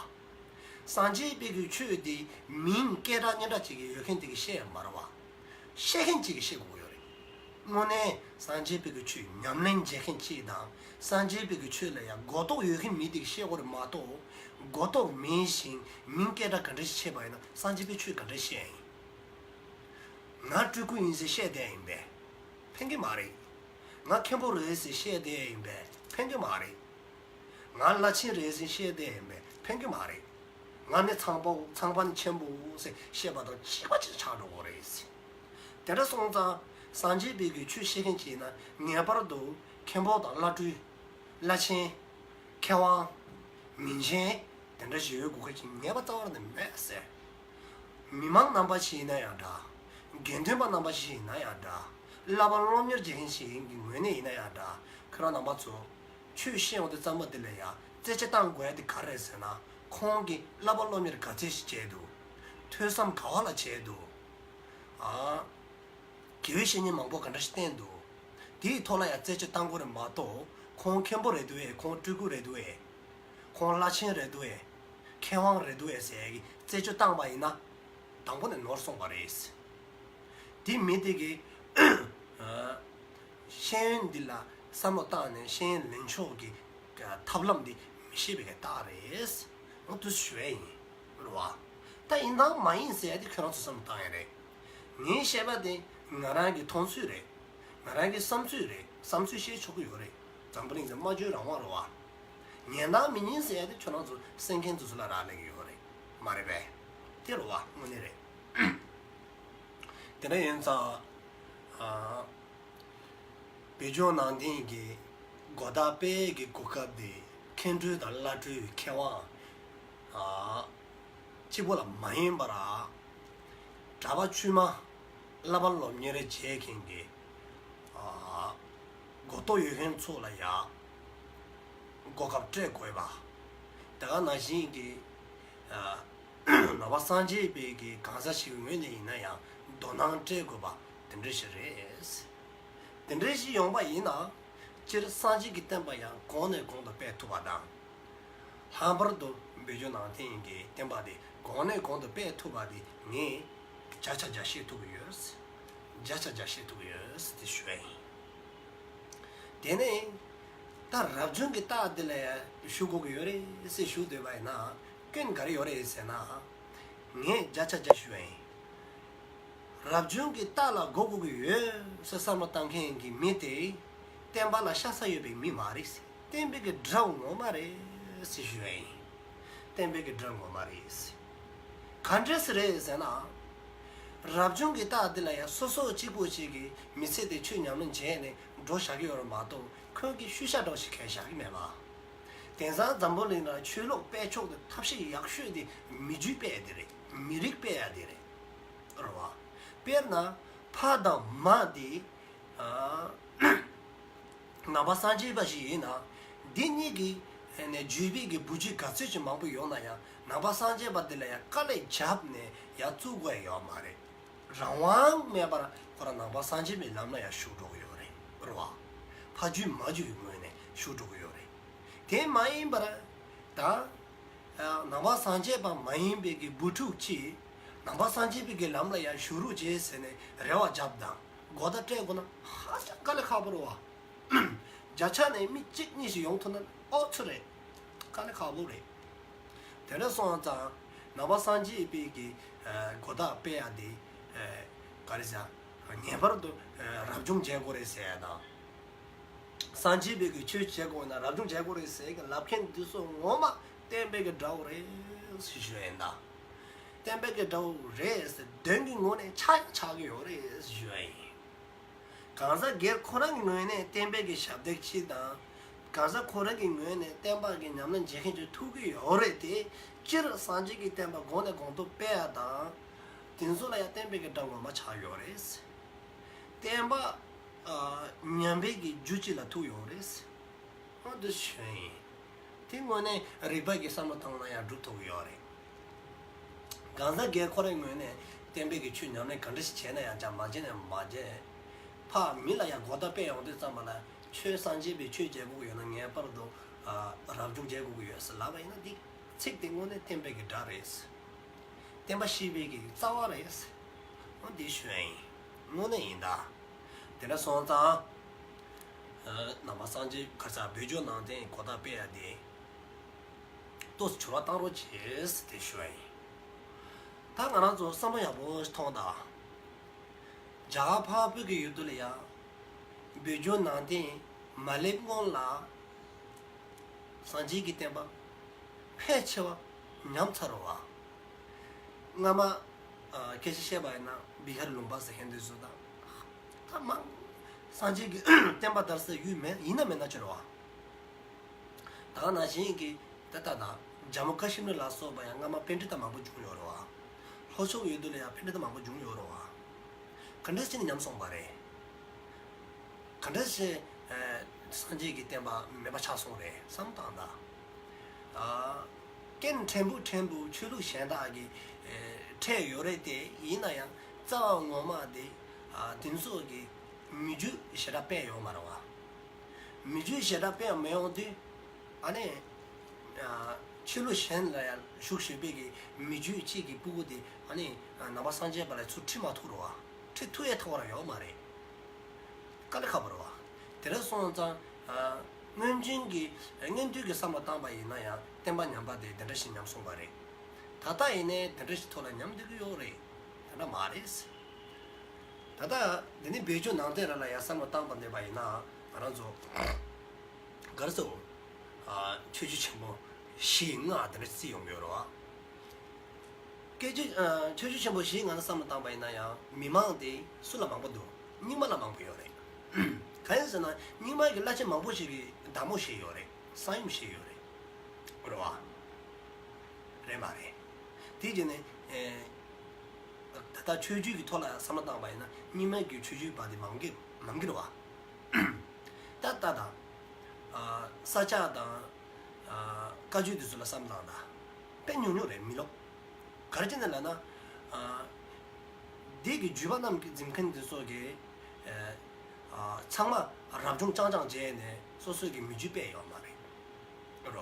སངས་རྒྱས་པའི་གི་ཆོས་འདི་མིང་སྐད་གྲགས་སྙན་གྲགས་ཅིག་གི་ཡོད་མཁན་དེ་གི་བཤད་ཡ་མ་རེད་བ། བཤད་མཁན་གཅིག་གིས་བཤད་དགོས་ཀྱི་ཡོད་རེད། དངོས་གནས་སངས་རྒྱས་པའི་གི་ཆོས་ཉམས་ལེན་བྱེད་མཁན་གཅིག་དང་སངས་རྒྱས་པའི་གི་ཆོས་ལ་ཡང་གོ་རྟོགས་ཡོད་མཁན་མི་དེ་གིས་བཤད་དགོས་རེད་མ་གཏོགས། གོ་རྟོགས་མེད་ཞིང་མིང་སྐད་གྲགས་ག་འདྲ་ཞིག་ཆེ་བ་ཡིན་ན་སངས་རྒྱས་པའི་ཆོས་ག་འདྲ་བཤད་ཡིན། ང་སྤྲུལ་སྐུ་ཡིན་ཟེར་བཤད་བསྡད་ཡིན་པས། ཕན་གི་མ་རེད། ང་མཁན་པོ་རེད་ཟེར་བཤད་བསྡད་ཡིན་པས་ཕན་གི་མ་རེད། ང་བླ་ཆེན་རེད་ཟེར་བཤད་བསྡད་ཡིན་པས་ཕན་གི་མ་རེད། ང་ནི་ཚངས་པའོ་ཚངས་པ་ནི་ཆེན་པོའོ་ཟེར་བཤད་པ་དང་གཅིག་པ་གཅིག་ཆགས་འགྲོ་གི་རེད་ཟེར། དེ་འདྲ་སོང་ཙང་སངས་རྒྱས་པའི་གི་ཆོས་བཤད་མཁན་གཅིག་ཡིན་ན་ངེས་པར་དུ་མཁན་པོ་དང་བླ་སྤྲུལ། བླ་ཆེན། མཁས་དབང་། མིང་ཆེན། དེ་འདྲ་ཞིག་ཡོད་དགོས་མཁན་གྱི་ངེས་པ་རྩ་བ་ནས་མེད་ཟེར། མི་མང་རྣམ་པ་ཞིག་ཡིན་ན་ཡང་འདྲ། དགེ་འདུན་པ་རྣམ་པ་ཞིག་ཡིན་ན་ཡང་འདྲ། བསླབ་པ་སློབ་གཉེར་བྱེད་མཁན་ཞིག་ཡིན་གྱི་ངོས་ནས་ཡིན་ན་ཡང་འདྲ། ཁྱེད་རང་རྣམ་པ་ཚོ། ཆོས་བཤད་འོང་དུས་ཙམ་པ་འདི་ལ་ཡང་རྩད་གཅོད་བཏང་དགོས་ཡ་དེ་ག་རེ་རེད་ཟེར་ན། ཁོང་གིས་བསླབ་པ་སློབ་གཉེར་ག་ཚད་ཞིག་བྱས་འདུག། ཐོས་བསམ་ག་བ་ལ་བྱས་འདུག། ཨ། དགེ་བའི་བཤེས་གཉེན་མང་པོ་ག་འདྲ་ཞིག་བསྟེན་འདུག། དེའི་ཐོག་ལ་ཡང་རྩད་གཅོད་བཏང་དགོས་རེད་མ་གཏོགས། ཁོང་མཁན་པོ་རེད་འདུག་ཨེ། ཁོང་སྤྲུལ་སྐུ་རེད་འདུག་ཨེ། ཁོང་བླ་ཆེན་རེད་འདུག་ཨེ། མཁས་དབང་རེད་འདུག་ཨེ་ཟེར་གི་རྩད་གཅོད་བཏང་པ་ཡིན་ན། དང་པོ་ནས་ནོར་སོང་བ་རེད། དེ་མི་དེ་གི་ཤེས་ཡོན་འདི་ལ་བསམ་བློ་བཏང་ནས་ཤེས་ཡོན་ལེན་ཕྱོགས་ཀྱི་ཐབས་ལམ་འདི་མི་ཤེས་པའི་རྟགས་རེད། འོ་དུ་ཞུ་ཡ་ཡིན། རེད་བ། ད་ཡིན་དང་མ་ཡིན་ཟེར་ཡ་དེ་ཁྱོད་རང་ཚོ་བསམ་བློ་བཏང་ཡ་རེད། ངས་བཤད་པ་དེ་ང་རང་གི་མཐོང་ཚུལ་རེད། ང་རང་གི་བསམ་ཚུལ་རེད། བསམ་ཚུལ་བཤད་ཆོག་གི་ཡོད་རེད། འཛམ་བུ་གླིང་ཚོའི་སྨྲ་བརྗོད་རང་དབང་རེད་བ། ཉན་དང་མི་ཉན་ཟེར་ཡ་དེ་ཁྱོད་རང་ཚོ་གསན་མཁན་ཚོ་ཚོ་ལ་རག་ལས་ཀྱི་ཡོད་རེད། མ་རེད་པས། དེ་རེད་བ་དངོས་གནས་རེད། དེ་འདྲ་ཡིན་ཙང་། ཨ། བོད་ལྗོངས་ནང་བསྟན་གྱི་གོ་བརྡ་སྤེལ་གྱི་གོ་སྐབས་དེ་མཁན་སྤྲུལ་དང་བླ་སྤྲུལ་མཁས་དབང་། ཨ། གཅིག་པོ་ལ་མ་ཡིན་པར། གྲྭ་པ་དཀྱུས་མ་བསླབ་པ་སློབ་གཉེར་བྱེད་མཁན་གྱི། ཨ། གོ་རྟོགས་ཡོད་མཁན་ཚོ་ལ་ཡང་གོ་སྐབས་སྤྲད་དགོས་པ། དེ་ག་ནང་བཞིན་གྱི། ཨ། ནང་པ་སངས་རྒྱས་པའི་གི་གང་ཟག་ཞིག་གི་ངོས་ནས་ཡིན་ན་ཡང་དོ་སྣང་སྤྲད་དགོས་པ་དེ་འདྲ་ཞིག་རེད། དེ་འདྲ་ཞིག་ཡོང་པ་ཡིན་ན། སྤྱིར་སངས་རྒྱས་ཀྱི་བསྟན་པ་ཡང་གོང་ནས་གོང་དུ་སྤེལ་ཐུབ་པ་དང་། ལྷག་པར་དུ་བོད་བརྒྱུད་ནང་བསྟན་གྱི་བསྟན་པ་དེ་གོང་ནས་གོང་དུ་སྤེལ་ཐུབ་པ་དེ་ངས་བརྒྱ་ཆ་བརྒྱ་བཤད་ཐུབ་ཀྱི་ཡོད། བརྒྱ་ཆ་བརྒྱ་བཤད་ཐུབ་ཀྱི་ཡོད་ཟེར་ཏེ་ཞུ་བ་ཡིན། དེ་ནས་ད་རབ་བྱུང་གི་རྟགས་འདི་ལ་ཞུ་དགོས་ཀྱི་ཡོད་རེད་ཟེར་ཞུ་འདོད་པ་ཡིན་ན་སྐྱོན་ག་རེ་ཡོད་རེད་ཟེར་ན། ངས་བརྒྱ་ཆ་བརྒྱ་ཞུ་བ་ཡིན། རབ་བྱུང་གི་རྟགས་ལ་གོ་དགོས་ཀྱི་ཡོད་ཟེར་བསམ་བློ་བཏང་མཁན་གྱི་མི་དེ་བསྟན་པ་ལ་ཤ་ཚ་ཡོད་པའི་མི་མ་རེད། བསྟན་པའི་གི་དགྲ་བོ་ངོ་མ་རེད། ཟེར་ཞུ་ཡ་ཡིན། བསྟན་པའི་གི་སྒྲ་ངོ་མ་རེད། ག་འདྲས་རེད་ཟེར་ན། རབ་བྱུང་གི་རྟགས་འདི་ལ་ཡང་སོ་སོ་གཅིག་པོ་གཅིག་གི་མི་ཚེ་དེ་ཆོས་ཉམས་ལེན་བྱས་ནས་འགྲོ་བཞག་གི་ཡོད་རེད་མ་གཏོགས། ཁོང་གིས་ཤུལ་བཞག་འདྲ་ཞིག་གང་བཞག་གི་མེད་པ། དེང་སང་འཛམ་བུ་གླིང་ལ་ཆོས་ལུགས་སྤེལ་ཕྱོགས་དེ་ཐབས་ཤེས་ཡག་ཤོས་དེ་མི་རྒྱུད་སྤེལ་ཡ་དེ་རེད། མི་རིགས་སྤེལ་ཡ་དེ་རེད། རེད་བ། དཔེར་ན་ཕ་དང་མ་དེ། ཨ། ནང་པ་སངས་རྒྱས་པ་ཞིག་ཡིན་ན། འདི་གཉིས་ཀྱི་ནས་བརྒྱུད་པའི་གི་བུ་རྒྱུད་ག་ཚོད་ཅིག་མང་པོ་ཡོང་ན་ཡང་། ནང་པ་སངས་རྒྱས་པ་འདི་ལ་ཡང་དཀའ་ལས་བརྒྱབ་ནས་ཡར་བཙུགས་དགོས་ཡ་ཡོད་མ་རེད། རང་དབང་མེད་པར་ཁོ་རང་ནང་པ་སངས་རྒྱས་པའི་ལམ་ལ་ཡར་ཞུགས་འགྲོ་གི་ཡོད་རེད། རེད་བ། ཕ་རྒྱུད་མ་རྒྱུད་ཀྱི་ངོས་ནས་ཞུགས་འགྲོ་གི་ཡོད་རེད། དེ་མ་ཡིན་པར་ད། ནང་པ་སངས་རྒྱས་པ་མ་ཡིན་པའི་གི་བུ་ཕྲུག་ཅིག་ནང་པ་སངས་རྒྱས་པའི་གི་ལམ་ལ་ཡར་ཞུགས་རོགས་བྱེད་ཟེར་ནས་རེ་བ་བརྒྱབ་དང་གོ་བརྡ་སྤྲད་དགོས་ན་ཧ་ཅང་དཀའ་ལས་ཁག་པོ་རེད་བ། བརྒྱ་ཆ་ནས་མི་གཅིག་གཉིས་ཤིག་ཡོང་ཐུབ་ན་ཨོ་ཚོད་རེད། དཀའ་ལས་ཁག་པོ་རེད། དེ་འདྲ་སོང་ཙང་ནང་པ་སངས་རྒྱས་པའི་གི་གོ་བརྡ་སྤེལ་ཡ་དེ་ག་རེ་ཟེར། ངེས་པར་དུ་རབ་བྱུང་བྱེད་དགོས་རེད་ཟེར་ཡ་དང་། སངས་རྒྱས་པའི་གི་ཆོས་བྱེད་དགོས་ན་རབ་བྱུང་བྱེད་དགོས་རེད་ཟེར་གི་ལབ་མཁན་འདི་ཚོ་ངོ་མ་བསྟན་པའི་གི་དགྲ་བོ་རེད་ཟེར་ཞུ་ཡིན་ད། བསྟན་པའི་གི་དགྲ་བོ་རེད་ཟེར་དོན་གི་ངོས་ནས་ཆགས་ཡང་ཆགས་གི་ཡོད་རེད་ཟེར་ཞུ་ཡ་ཡིན། གང་ཟག་སྒེར་ཁོ་རང་གི་ངོས་ནས་བསྟན་པའི་གི་ཞབས་འདེགས་ཅིག་དང་། གང་ཟག་ཁོ་རང་གི་ངོས་ནས་བསྟན་པ་གི་ཉམས་ལེན་བྱེད་མཁན་ཅིག་ཐུག་གི་ཡོད་རེད་དེ། སྤྱིར་སངས་རྒྱས་ཀྱི་བསྟན་པ་གོང་ནས་གོང་དུ་སྤེལ་ཡ་དང་། དེ་ཚོ་ལ་ཡང་བསྟན་པའི་གི་དགྲ་ངོ་མ་ཆགས་ཡོད་རེད། བསྟན་པ་ཉམས་པའི་གི་རྒྱུ་ཅིག་ལ་ཐུག་ཡོད་རེད། ཨོ་འདི་ཞོན་ཡིན། དེ་དངོས་གནས་རིག་པ་གི་བསམ་བློ་བཏང་ན་ཡང་སྒྲུབ་ཐུབ་ཀྱི་ཡོད་རེད། གང་ཟག་སྒེར་ཁོ་རའི་ངོས་ནས་བསྟན་པའི་གི་ཆོས་ཉམས་ལེན་ག་འདྲ་ཞིག་བྱས་ན་ཡང་ཅང་མ་བྱས་ན་མ་བྱས། ཕ་མི་ལ་ཡང་གོ་བརྡ་སྤེལ་ཡོང་དུས་ཙམ་པ་ལ་ཆོས་སངས་རྒྱས་པའི་ཆོས་བྱེད་དགོས་ཀྱི་ཡོད་ན་ངེས་པར་དུ་རབ་བྱུང་བྱེད་དགོས་ཀྱི་ཡོད་ཟེར་ལབ་པ་ཡིན་ན་འདི། ཚིག་དེ་དངོས་གནས་བསྟན་པའི་གི་སྒྲ་རེད། བསྟན་པ་བཤིག་པའི་གི་རྩ་བ་རེད། འོ་འདི་ཞུ་ཡ་ཡིན། དངོས་གནས་ཡིན་ད། དེ་འདྲ་སོང་ཙང་། ནང་པ་སངས་རྒྱས་ག་ས་བོད་བརྒྱུད་ནང་བསྟན་གོ་བརྡ་སྤེལ་ཡ་དེ། ཏོག་ཙམ་འགྱུར་བ་བཏང་རོགས་བྱེད་ཟེར་དེ་ཞུ་ཡ་ཡིན། ད་ང་རང་ཚོ་བསམ་བློ་ཡག་པོ་ཞིག་ཐོངས་དང་། རྒྱ་གར་འཕགས་བོད་ཀྱི་ཡུལ་དུ་ལ་ཡ། བོད་བརྒྱུད་ནང་བསྟན་མ་སླེབས་སྔོན་ལ། སངས་རྒྱས་ཀྱི་བསྟན་པ་ཕལ་ཆེ་བ་ཉམས་ཚར་བ། སྔ་མ་སྐད་ཆ་བཤད་པ་ཡིན་ན་བི་ཧར་ལུང་པ་ཟེར་མཁན་དེ་ཚོ་དང་། ད་མང་སངས་རྒྱས་ཀྱི་བསྟན་པ་དར་སའི་ཡུལ་མེད་ཡིན་ན་མེད་ན་ཆོག་རེད་བ། ད་ག་ནང་བཞིན་གྱི་ད་ལྟ་དང་ཇམ་མུ་ཀ་ཤི་མིར་ལ་སོགས་པ་ཡང་སྔ་མ་པཎྜི་ཏ་མང་པོ་བྱུང་ཡོད་རེད་བ། ལྷོ་ཕྱོགས་ཡུལ་དུ་ལ་ཡང་པཎྜི་ཏ་མང་པོ་བྱུང་ཡོད་རེད་བ། ག་འདྲ་བྱས་ནས་ཉམས་སོང་བ་རེད། ག་འདྲ་བྱས་སངས་རྒྱས་ཀྱི་བསྟན་པ་མེད་པ་ཆགས་སོང་རེད་བསམ་བཏང་ད། རྐྱེན་ཕྲན་བུ་ཕྲན་བུ་ཆོས་ལུགས་གཞན་དག་གིས་འཕྲད་ཡོད་རེད་དེ། ཡིན་ན་ཡང་རྩ་བ་ངོ་མ་དེ་དེ་ཚོ་གི་མི་རྒྱུད་ཞེ་དྲག་སྤེལ་ཡོད་མ་རེད་བ། མི་རྒྱུད་ཞེ་དྲག་སྤེལ་མི་ཡོང་དུས། ཨ་ནི། ཆོས་ལུགས་གཞན་ལ་ཡང་ཞུགས་ཞུགས་པའི་གི་མི་རྒྱུད་གཅིག་གི་སྤུ་གུ་དེ་ཨ་ནི་ནང་པ་སངས་རྒྱས་པ་ལ་ཚུར་ཁྲིད་མ་ཐུབ་རེད་བ། ཁྲིད་ཐུབ་ཡས་ཐོག་ར་ཡོད་མ་རེད། དཀའ་ལས་ཁག་པོ་རེད་བ། དེ་འདྲ་སོང་ཙང་། སྔོན་བྱོན་གྱི་སྔོན་དུས་ཀྱི་བསམ་བློ་བཏང་པ་ཡིན་ན་ཡང་བསྟན་པ་ཉམས་པ་དེ་དེ་འདྲ་ཞིག་ཉམས་སོང་བ་རེད། ད་ལྟ་ཡིན་ནའི་དེ་འདྲ་ཞིག་ཐོག་ལ་ཉམས་བསྡད་ཀྱི་ཡོད་རེད། དེ་འདྲ་མ་རེད། ད་ལྟ་འདི་ནི་བོད་བརྒྱུད་ནང་བསྟན་ར་ལ་ཡང་བསམ་བློ་བཏང་པ་འདེབས་པ་ཡིན་ན་ང་རང་ཚོ་ག་རེ་ཟེར། ཆོས་བརྒྱུད་ཆེན་པོ་བཞི་ལྔ་དེ་འདྲ་བརྩི་ཡོང་གི་ཡོད་རེད་བ། སྐད་ཆ། ཆོས་བརྒྱུད་ཆེན་པོ་བཞིའི་ངང་ནས་བསམ་བློ་བཏང་པ་ཡིན་ན་ཡང་མི་མང་དེ་སུ་ལ་མང་པོ་འདུག་རྙིང་མ་ལ་མང་པོ་ཡོད་རེད། གང་ཡིན་ཟེར་ན་རྙིང་མ་གི་བླ་ཆེན་མང་པོ་ཞིག་གིས་བདག་མོ་བྱས་ཡོད་རེད། གསང་ཡུམ་བྱས་ཡོད་རེད། རེད་བ། རེད་མ་རེད། དེ་རྗེས་ནས། ད་ལྟ་ཆོས་བརྒྱུད་ཀྱི་ཐོག་ལ་བསམ་བློ་བཏང་པ་ཡིན་ན་རྙིང་མ་གི་ཆོས་བརྒྱུད་པ་དེ་མང་གི་མང་གི་རེད་བ། ད་ལྟ་དང་། ས་སྐྱ་དང་། བཀའ་བརྒྱུད་དེ་ཚོ་ལ་བསམ་བློ་བཏང་ད། དཔེ་ཉུང་ཉུང་རེད་མི་ལོ། ག་རེ་བྱས་ནས་ལབ་ན། འདི་གི་བརྒྱུད་པ་རྣམས་ཀྱི་འཛིན་མཁན་དེ་ཚོ་གི། ཚང་མ་རབ་བྱུང་རྐྱང་རྐྱང་བྱས་ནས་སོ་སོའི་གི་མི་རྒྱུད་སྤེལ་ཡོད་མ་རེད། རེད་བ།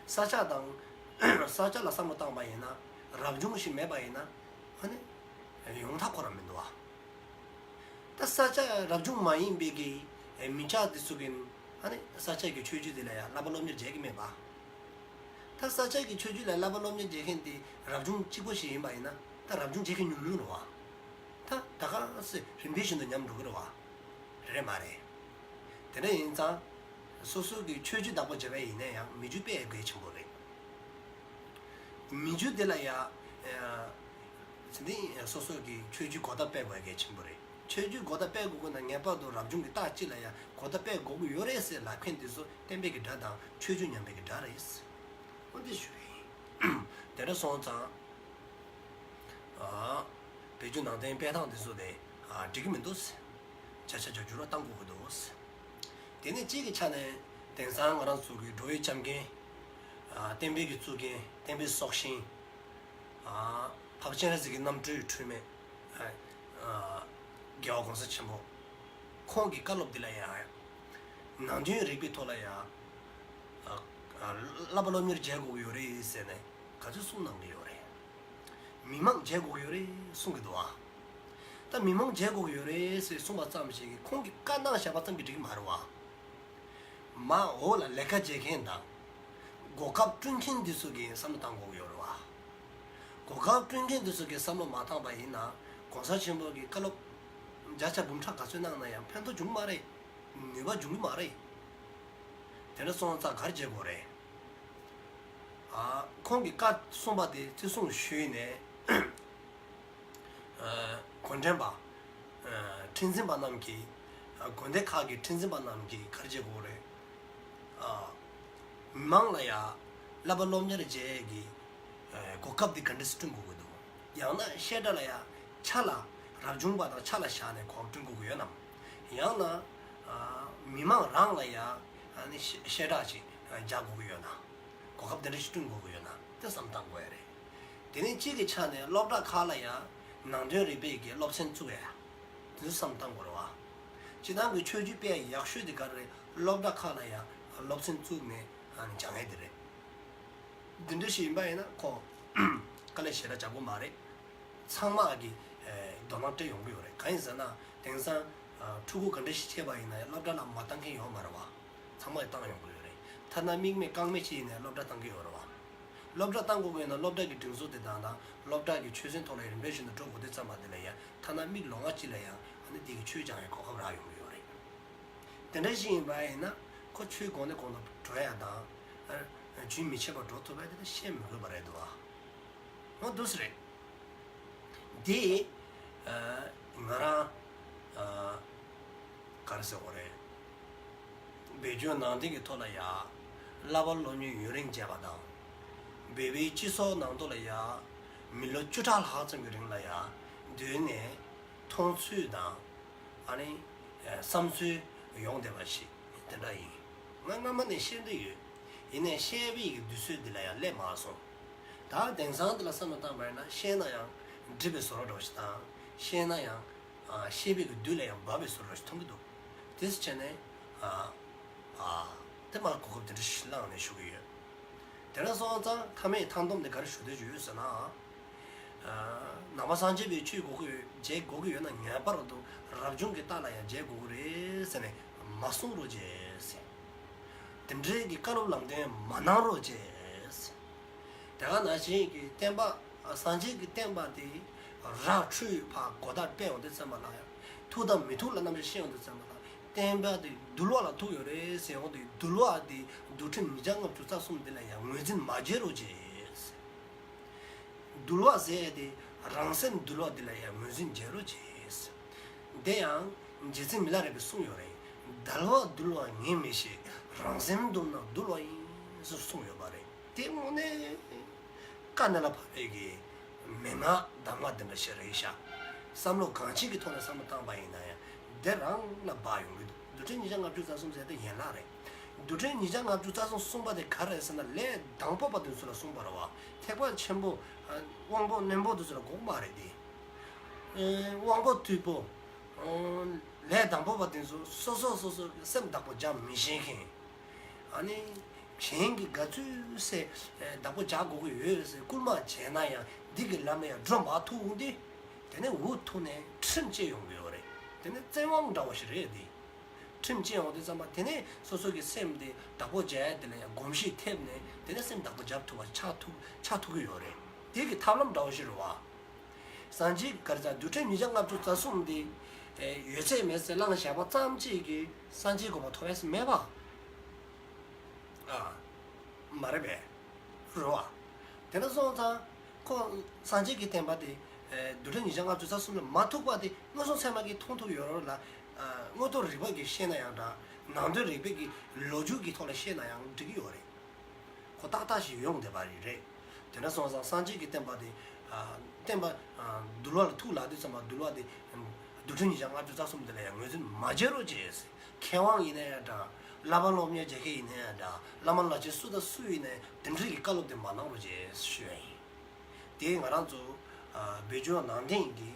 ས་སྐྱ་དང་། ས་སྐྱ་ལ་བསམ་བློ་བཏང་པ་ཡིན་ན་རབ་བྱུང་ཞིག་མེད་པ་ཡིན་ན། ཨ་ནི། ཡོང་ཐབས་ཁོ་རང་མི་འདུག་བ། ད་ས་སྐྱ་རབ་བྱུང་མ་ཡིན་པའི་གི་མི་སྐྱ་དེ་ཚོ་གིས་ཨ་ནི་ས་སྐྱ་གི་ཆོས་བརྒྱུད་དེ་ལ་ཡང་བསླབ་པ་སློབ་གཉེར་བྱེད་ཀྱི་མེད་པ། ད་ས་སྐྱ་གི་ཆོས་བརྒྱུད་ལ་བསླབ་པ་སློབ་གཉེར་བྱེད་མཁན་དེ་རབ་བྱུང་གཅིག་པོ་ཞིག་ཡིན་པ་ཡིན་ན་ད་རབ་བྱུང་བྱེད་མཁན་ཉུང་ཉུང་རེད་བ། ད་ད་ག་སེ་རིམ་པས་བཞིན་དུ་ཉམས་འགྲོ་གི་རེད་བ། རེད་མ་རེད། དེ་འདྲ་ཡིན་ཙང་ སོ་སོ་གི་ཆོས་བརྒྱུད་བདག་པོ་བྱས་པ་ཡིན་ན་ཡང་མི་རྒྱུད་སྤེལ་གལ་ཆེན་པོ་རེད། མི་རྒྱུད་དེ་ལ་ཡང་ཨ་དེ་ནི་སོ་སོ་གི་ཆོས་བརྒྱུད་གོ་བརྡ་སྤེལ་དགོས་གལ་ཆེན་པོ་རེད། ཆོས་བརྒྱུད་གོ་བརྡ་སྤེལ་དགོས་དགོས་ན་ངེས་པར་དུ་རབ་བྱུང་གི་རྟགས་གཅིག་ལ་ཡང་གོ་བརྡ་སྤེལ་དགོས་ཀྱི་ཡོད་རེད་ཟེར་ལབ་མཁན་དེ་ཚོ་བསྟན་པའི་གི་དགྲ་དང་ཆོས་བརྒྱུད་ཉམས་པའི་གི་དགྲ་རེད། འོ་དེ་ཞུ་ཡིན། དེ་འདྲ་སོང་ཙང་། ཨ། བོད་བརྒྱུད་ནང་བསྟན་སྤེལ་སྟངས་དེ་ཚོ་དེ་ཨ་འགྲིག་གི་མི་འདུག་བྱ་བྱ་བྱ་འགྱུར་བ་གཏང་དགོས་ཀྱི་འདུག་དེ་ནས་གཅིག་གི་ཆ་ནས་དེང་སང་ང་རང་ཚོ་གི་འགྲོ་བའི་ལྕམ་མཁན། ཨ། བསྟན་པའི་གི་གཙུག་རྒྱན། བསྟན་པའི་སྲོག་ཤིང་། ཨ། འཕགས་པ་སྤྱན་རས་གཟིགས་ཀྱི་རྣམ་སྤྲུལ་འཁྲུལ་མེད། ཨ། ཨ། རྒྱལ་བ་གོང་ས་ཆེན་པོ། ཁོང་གི་བཀའ་སློབ་འདི་ལ་ཡང་། ནང་དོན་རིག་པའི་ཐོག་ལ་ཡང་། ཨ། ཨ། བསླབ་པ་སློབ་གཉེར་བྱེད་དགོས་ཀྱི་ཡོད་རེད་ཟེར་ནས་ག་ཚོད་གསུངས་གནང་གི་ཡོད་རེད། མི་མང་བྱེད་དགོས་ཀྱི་ཡོད་རེད་གསུང་གི་འདུག་བ། ད་མི་མང་བྱེད་དགོས་ཀྱི་ཡོད་རེད་ཟེར་གསུངས་པ་ཙམ་ཞིག་གིས་ཁོང་གིས་བཀའ་གནང་བཞག་པ་ཙམ་གྱིས་འགྲིག་གི་མ་རེད་བ། མ་འོག་ལ་ལས་ཀ་བྱེད་མཁན་དང་། གོ་སྐབས་བསྐྲུན་མཁན་འདི་ཚོ་གིས་བསམ་བློ་བཏང་དགོས་ཀྱི་ཡོད་རེད་བ། གོ་སྐབས་བསྐྲུན་མཁན་འདི་ཚོ་གིས་བསམ་བློ་མ་བཏང་པ་ཡིན་ན་གོང་ས་ཆེན་པོ་གིས་བཀའ་སློབ་བརྒྱ་ཆ་འབུམ་ཕྲག་ག་ཚོད་གནང་ན་ཡང་ཕན་ཐོགས་འབྱུང་གི་མ་རེད། ནུས་པ་འབྱུང་གི་མ་རེད། དེ་འདྲ་སོང་ཙང་ག་རེ་བྱེད་དགོས་རེད། ཨ། ཁོང་གིས་བཀའ་གསུངས་པ་དེ་བརྩི་སྲུང་ཞུས་ནས། ཨ། གུང་ཁྲན་པ། ཨ། ཁྲི་འཛིན་པ་རྣམས་ཀྱིས། ཨ། དགོན་སྡེ་ཁག་གི་ཁྲི་འཛིན་པ་རྣམས་ཀྱིས་ག་རེ་བྱེད་དགོས་རེད། ཨ། མི་མང་ལ་ཡང་བསླབ་པ་སློབ་གཉེར་བྱེད་ཀྱི། ཨ། གོ་སྐབས་འདི་ག་འདྲ་སེ་བསྐྲུན་དགོས་ཀྱི་འདུག་ཡང་ན་བཤད་གྲྭ་ལ་ཡང་ཆ་ལ་རབ་བྱུང་པ་དང་ཆ་ལ་བཞག་ནས་གོ་སྐབས་བསྐྲུན་དགོས་ཀྱི་ཡོད་ནམ། ཡང་ན། ཨ། མི་མང་རང་ལ་ཡང་ཨ་ནི་བཤད་བཤད་གྲྭ་ཞིག་རྒྱག་དགོས་ཀྱི་ཡོད་ན། གོ་སྐབས་དེ་འདྲ་ཞིག་བསྐྲུན་དགོས་ཀྱི་ཡོད་ན་དེ་བསམ་བཏང་དགོས་ཡ་རེད། དེ་ནས་གཅིག་གི་ཆ་ནས་སློབ་གྲྭ་ཁག་ལ་ཡང་ནང་དོན་རིག་པའི་གི་སློབ་ཚན་བཙུགས་ཡ། དེ་ཚོ་བསམ་བཏང་དགོས་རེད་བ། སྤྱིར་བཏང་གི་ཆོས་བརྒྱུད་སྤེལ་ཡག་ཤོས་དེ་ག་རེ་རེད། སློབ་གྲྭ་ཁག་ལ་ཡང་སློབ་ཚན་བཙུགས་ནས་ཨ་ནི་སྦྱང་ཡ་དེ་རེད། འདི་འདྲ་ཞིག་ཡིན་པ་ཡིན་ན་ཁོ་དཀའ་ལས་ཞེ་དྲག་རྒྱག་དགོས་མ་རེད། ཚང་མ་གི་ཨེ་དོ་སྣང་སྤྲད་ཡོང་གི་ཡོད་རེད། གང་ཡིན་ཟེར་ན་དེང་སང་ཨ་ཕྲུ་གུ་ག་འདྲ་ཞིག་སྐྱེས་པ་ཡིན་ན་ཡང་སློབ་གྲྭ་ལ་མ་བཏང་མཁན་ཡོད་མ་རེད་བ། ཚང་མ་གི་བཏང་ཡོང་གི་ཡོད་རེད། ཐ་ན་མིག་མེད་རྐང་མེད་ཅིག་ཡིན་ན་ཡང་སློབ་གྲྭ་བཏང་གི་ཡོད་རེད་བ། སློབ་གྲྭ་བཏང་དགོས་ཀྱི་ཡོད་ན་སློབ་གྲྭ་གི་སྒྲིག་འཛུགས་དེ་དང་དང་སློབ་གྲྭ་གི་ཆོས་ཚན་ཐོག་ལ་རིམ་པས་བཞིན་དུ་འགྲོ་དགོས་དུས་ཙམ་པ་དེ་ལ་ཡང་ཐ་ན་མིག་ལོང་བ་གཅིག་ལ་ཡང་ཨ་ནི་དེ་གི་ཆོས་སྦྱང་ཡའི་གོ་སྐབས་རག་ཡོང་གི་ཡོད་རེད། དེ་འདྲ་ཞིག་ཡིན་པ་ཡིན་ན་ཁོ་ཆོས་གོང་ནས་གོང་དུ་འགྲོ་ཡ་དང་། ཨ། རྒྱུན་མི་ཆད་པར་འགྲོ་ཐུབ་ཡ་དེ་ད་བཤད་མི་དགོས་པ་རེད་འདུག་ཨ། འོ་འདུག་སེ་རེད། དེ། ཨ། ང་རང་། ཨ། ག་རེ་ཟེར་དགོས་རེད། བོད་བརྒྱུད་ནང་བསྟན་གྱི་ཐོག་ལ་ཡ། བསླབ་པ་སློབ་གཉེར་ཡུན་རིང་བྱས་པ་དང་། བོད་པའི་སྤྱི་ཚོགས་ནང་དུ་ལ་ཡ། མི་ལོ་བཅུ་ཕྲག་ལྷག་ཙམ་གྱི་རིང་ལ་ཡ། སྡོད་ནས་མཐོང་ཚུལ་དང་། ཨ་ནི། བསམ་ཚུལ་ཡོང་བསྡད་པ་ཞིག་དེ་འདྲ་ཡིན། ང་སྔ་མ་ནས་བཤད་འདོད་ཡོད། ཡིན་ནའི་བཤད་པའི་གི་དུས་ཚོད་འདི་ལ་ཡང་སླེབས་མ་སོང་། ད་དེང་སང་འདི་ལ་བསམ་བློ་བཏང་བ་ཡིན་ན་བཤད་ན་ཡང་འགྲིག་པའི་བཟོ་འདྲ་ཞིག་དང་། བཤད་ན་ཡང་། ཨ། བཤད་པའི་གི་དུས་ལ་ཡང་བབས་པའི་བཟོ་འདྲ་ཞིག་མཐོང་གི་འདུག་དེ་ཚོ་བྱས་ནས། ཨ། ཨ། དེ་མར་གོ་སྐབས་དེ་འདྲ་ཞིག་བླངས་ནས་ཞུ་གི་ཡོད། དེ་འདྲ་སོང་ཙང་མཐའ་མའི་མཐའ་སྡོམ་དེ་ག་རེ་ཞུ་འདོད་ཡོད་ཟེར་ན། ཨ། ནང་པ་སངས་རྒྱས་པའི་ཆོས་དགོས་ཀྱི་ཡོད། བྱེད་དགོས་ཀྱི་ཡོད་ན་ངེས་པར་དུ་རབ་བྱུང་གི་རྟགས་ལ་ཡང་བྱེད་དགོས་ཀྱི་རེད་ཟེར་ནས་མ་གསུང་རོགས་བྱེད་ཟེར། དེ་འདྲའི་གི་བཀའ་སློབ་ལམ་སྟོན་མ་གནང་རོགས་བྱེད་ཟེར། དེ་ག་ནང་བཞིན་གྱི་བསྟན་པ། སངས་རྒྱས་ཀྱི་བསྟན་པ་དེ་ར་འཕྲོད་ཕར་གོ་བརྡ་སྤེལ་ཡོང་དུས་ཙམ་པ་ལ་ཡང་ཐུག་དང་མི་ཐུག་ལ་རྣམ་གཞག་བཤད་ཡོང་དུས་ཙམ་པ་ལ། བསྟན་པ་དེ་འདུལ་བ་ལ་ཐུག་ཡོད་རེད་ཟེར་ཡོང་དུས་འདུལ་བ་དེ་འདུལ་ཁྲིམས་ཉིས་བརྒྱ་ལྔ་བཅུ་རྩ་གསུམ་དེ་ལ་ཡང་ངོས་འཛིན་མ་བྱེད་རོགས་བྱེད། འདུལ་བ་ཟེར་ཡས་དེ་རང་སེམས་འདུལ་བ་དེ་ལ་ཡང་ངོས་འཛིན་བྱེད་རོགས་བྱེད། དེ་ཡང་རྗེ་བཙུན་མི་ལ་རས་པས་གསུངས་ཡོད་རེད། དལ་བ་འདུལ་བ་ངས་མི་ཤེས། རང་སེམས་འདུལ་ན་འདུལ་བ་ཡིན་ཟེར་གསུངས་ཡོད་པ་རེད། དེ་དངོས་གནས་དཀའ་གནད་ལ་བབས་པའི་གི་མན་ངག་གདམས་ངག་འདི་འདྲ་ཞིག་རེད་ཤག་བསམ་བློ་གང་ཅིའི་གི་ཐོག་ནས་བསམ་བློ་བཏང་པ་ཡིན་ན་ཡང་དེ་རང་ལ་འབབ་ཡོང་གི་འདུག་འདུལ་ཁྲིམས་ཉིས་བརྒྱ་ལྔ་བཅུ་རྩ་གསུམ་ཟེར་དེ་ཡན་ལག་རེད། འདུལ་ཁྲིམས་ཉིས་བརྒྱ་ལྔ་བཅུ་རྩ་གསུམ་གསུངས་པ་དེ་ག་རེ་རེད་ཟེར་ན་ལས་དང་པོ་པ་དེ་ཚོ་ལ་གསུངས་པ་རེད་བ། ཐེག་པ་ཆེན་པོ། དབང་པོ་རྣོན་པོ་དེ་ཚོ་ལ་དགོས་མ་རེད་དེ། དབང་པོ་རྟུལ་པོ། ལས་དང་པོ་པ་དེ་ཚོ་སོ་སོ་སོ་སོ་སེམས་བདག་པོ་རྒྱག་མི་ཤེས་མཁན། ཨ་ནི། གཞན་གྱིས་ག་ཚོད་སེ་བདག་པོ་རྒྱག་དགོས་ཀྱི་ཡོད་ཟེར་སྐུལ་མ་བྱས་ན་ཡང་འདི་གི་ལམ་ལ་ཡང་འགྲོ་མ་ཐུབ་འོང་དུས། དེ་ནས་འུ་ཐུག་ནས་ཁྲིམས་བཅད་ཡོང་གི་ཡོད་རེད། དེ་ནས་བཙན་དབང་འདྲ་བོ་ཞིག་རེད་དེ། ཁྲིམས་བཅད་ཡོང་དུས་ཙམ་པ་དེ་ནས་སོ་སོ་གི་སེམས་དེ་བདག་པོ་རྒྱག་ཡ་དེ་ལ་ཡང་གོམས་གཤིས་ཐེབས་ནས་དེ་ནས་སེམས་བདག་པོ་རྒྱག་ཐུབ་པ་ཆགས་ཐུབ་ཆགས་ཐུབ་ཀྱི་ཡོད་རེད། དེ་གི་ཐབས་ལམ་འདྲ་བོ་ཞིག་རེད་བ། སངས་རྒྱས་ཀྱི་ག་རེ་ཟེར་འདུལ་ཁྲིམས་ཉིས་བརྒྱ་ལྔ་བཅུ་རྩ་གསུམ་དེ། ཨེ། ཡོད་ཚད་མེད་ཚད་བླངས་བཞག་པ་ཙམ་གཅིག་གིས་སངས་རྒྱས་གོ་འཕང་ཐོབ་ཡ་མེད་པ། ཨ། མ་རེད་པས། རེད་བ། དེ་འདྲ་སོང་ཙང་ཁོ་སངས་རྒྱས་ཀྱི་བསྟན་པ་དེ། ཨེ། རྡུལ་ཕྲན་ཉིས་བརྒྱ་ལྔ་བཅུ་རྩ་གསུམ་ལ་མ་ཐུག་པ་དེ་མངོན་སུམ་ཚད་མ་གིས་མཐོང་ཐུབ་ཡོད་རེད་ལ། ཨ། དངོས་དོན་རིག་པ་གིས་བཤད་ན་ཡང་འདྲ། ནང་དོན་རིག་པའི་གི་ལོ་རྒྱུས་ཀྱི་ཐོག་ལ་བཤད་ན་ཡང་འགྲིག་གི་ཡོད་རེད། ཁོ་ཏག་ཏག་ཞིག་ཡོང་བསྡད་པ་རེད། རེད། དེ་འདྲ་སོང་ཙང་སངས་རྒྱས་ཀྱི་བསྟན་པ་དེ། ཨ། བསྟན་པ། ཨ། འདུལ་བ་ལ་ཐུགས་ལ་དུས་ཙམ་པ་འདུལ་བ་དེ། རྡུལ་ཕྲན་ཉིས་བརྒྱ་ལྔ་བཅུ་རྩ་གསུམ་དེ་ལ་ཡང་ངོས་འཛིན་མ་བྱེད་རོགས་བྱེད། མཁས་དབང་ཡིན་ན་ཡང་འདྲ། བསླབ་པ་སློབ་གཉེར་བྱེད་མཁན་ཡིན་ན་ཡང་འདྲ། བླ་མ་བླ་ཆེན་སུ་དང་སུ་ཡིན་ན་ཡང་དེ་འདྲ་གི་བཀའ་སློབ་དེ་མ་གནང་རོགས་བྱེད་ཞུ་ཡ་ཡིན། དེ་ང་རང་ཚོ། ཨ། བོད་བརྒྱུད་ནང་བསྟན་གྱི།